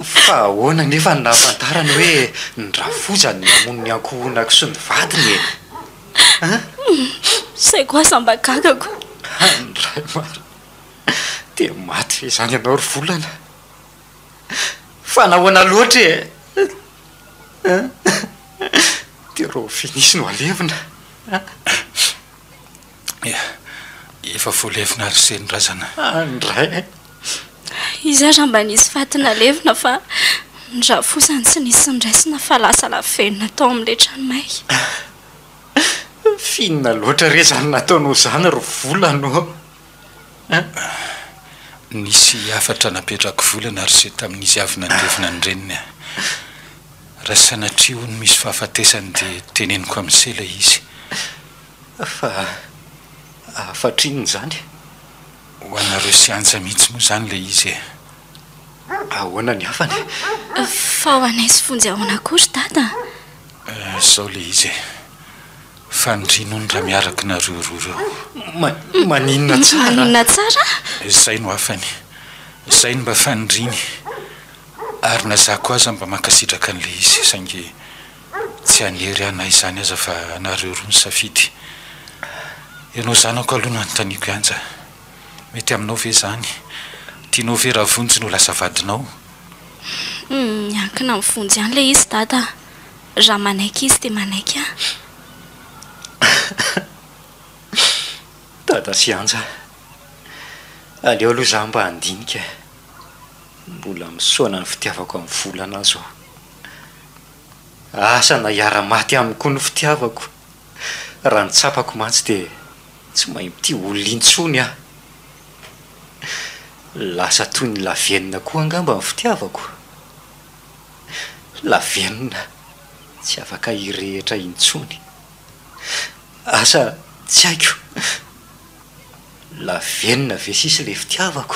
Fa ahoana anefa no nahafantarany hoe ny rafozany namono ny ankohonako sy ny vadiny e? An? Izay koa aza mba gagako. Andray marina. Dia maty ve izany ianao ry Volana? Fa nahoana loatra e? Dia rahoviana izy no halevina? Efa voalevina ary se ny razana. Andray. Izy ary mba nisy faty nalevina fa ny rafozany tsy nisy niraisina fa lasa lavenona tao amin'ilay trano may. F'inona loatra re izany nataonao izany ry Volana ô? Nisy hafatra napetrak'i Volana ry se tamin'izy avy nandevina ny reniny. Raha sanatria hono misy fahafatesany dia teneniko amin'i se ilay izy. Fa hafatra inona izany? Ho anareo sy Anja mihitsy moa izany ilay izy e. Ahoana ny hafany? Fa ho anay sy Vonjy ahoana koa ry Dada? Izao ilay izy e. Faniriany hono raha miaraka nareo roa ireo. Maninona tsara? Maninona tsara? Izay no hafany. Izay no mba faniriany. Ary na za koa aza mba mankasitraka an'ilay izy saingy tsy hanery ahy na izany aza fa nareo roa no safidy. Ianao zanako aloha no anontaniako i Anja. Mety aminao ve izany? Tianao ve raha Vonjy no lasa vadinao? Miankina amin'i Vonjy ihany ilay izy Dada a! Raha manaiky izy dia manaiky aho. Dada sy Anja, aleo aloha izaho mba handinika e! Mbola misaona ny fitiavako an'i Volana aho izao. Asa na hiara-maty aminy koa ny fitiavako. Raha ny tsapako mantsy dia tsy mahay mitia olona intsony aho. Lasa toy ny lavenona koa angamba ny fitiavako. Lavenona tsy afaka hirehitra intsony. Asa tsy haiko. Lavenona ve sisa ilay fitiavako?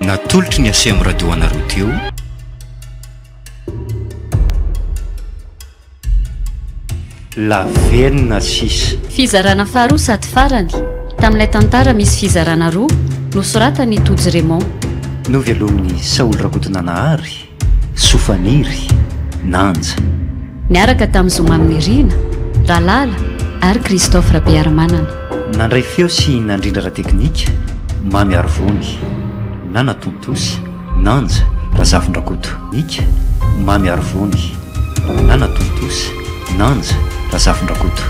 Natolotry ny Aceem Radio anareo teo. Lavenona sisa. Fizarana faharoa sady farany, tamin'ilay tantara misy fizarana roa, nosoratan'i Tojo Raymond. Novelomin'i Saholy Rakotonanahary. Sofaniry, Nanja. Niaraka tamin'i Zoma Nirina, Ralala ary Christophe Rabearimanana. Nandray feo sy nandrindra ara-teknika, Mamy Arivony, Nanatontosa, Nanja, Razafindrakoto. Nika, Mamy Arivony, Nanatontosa, Nanja, Razafindrakoto.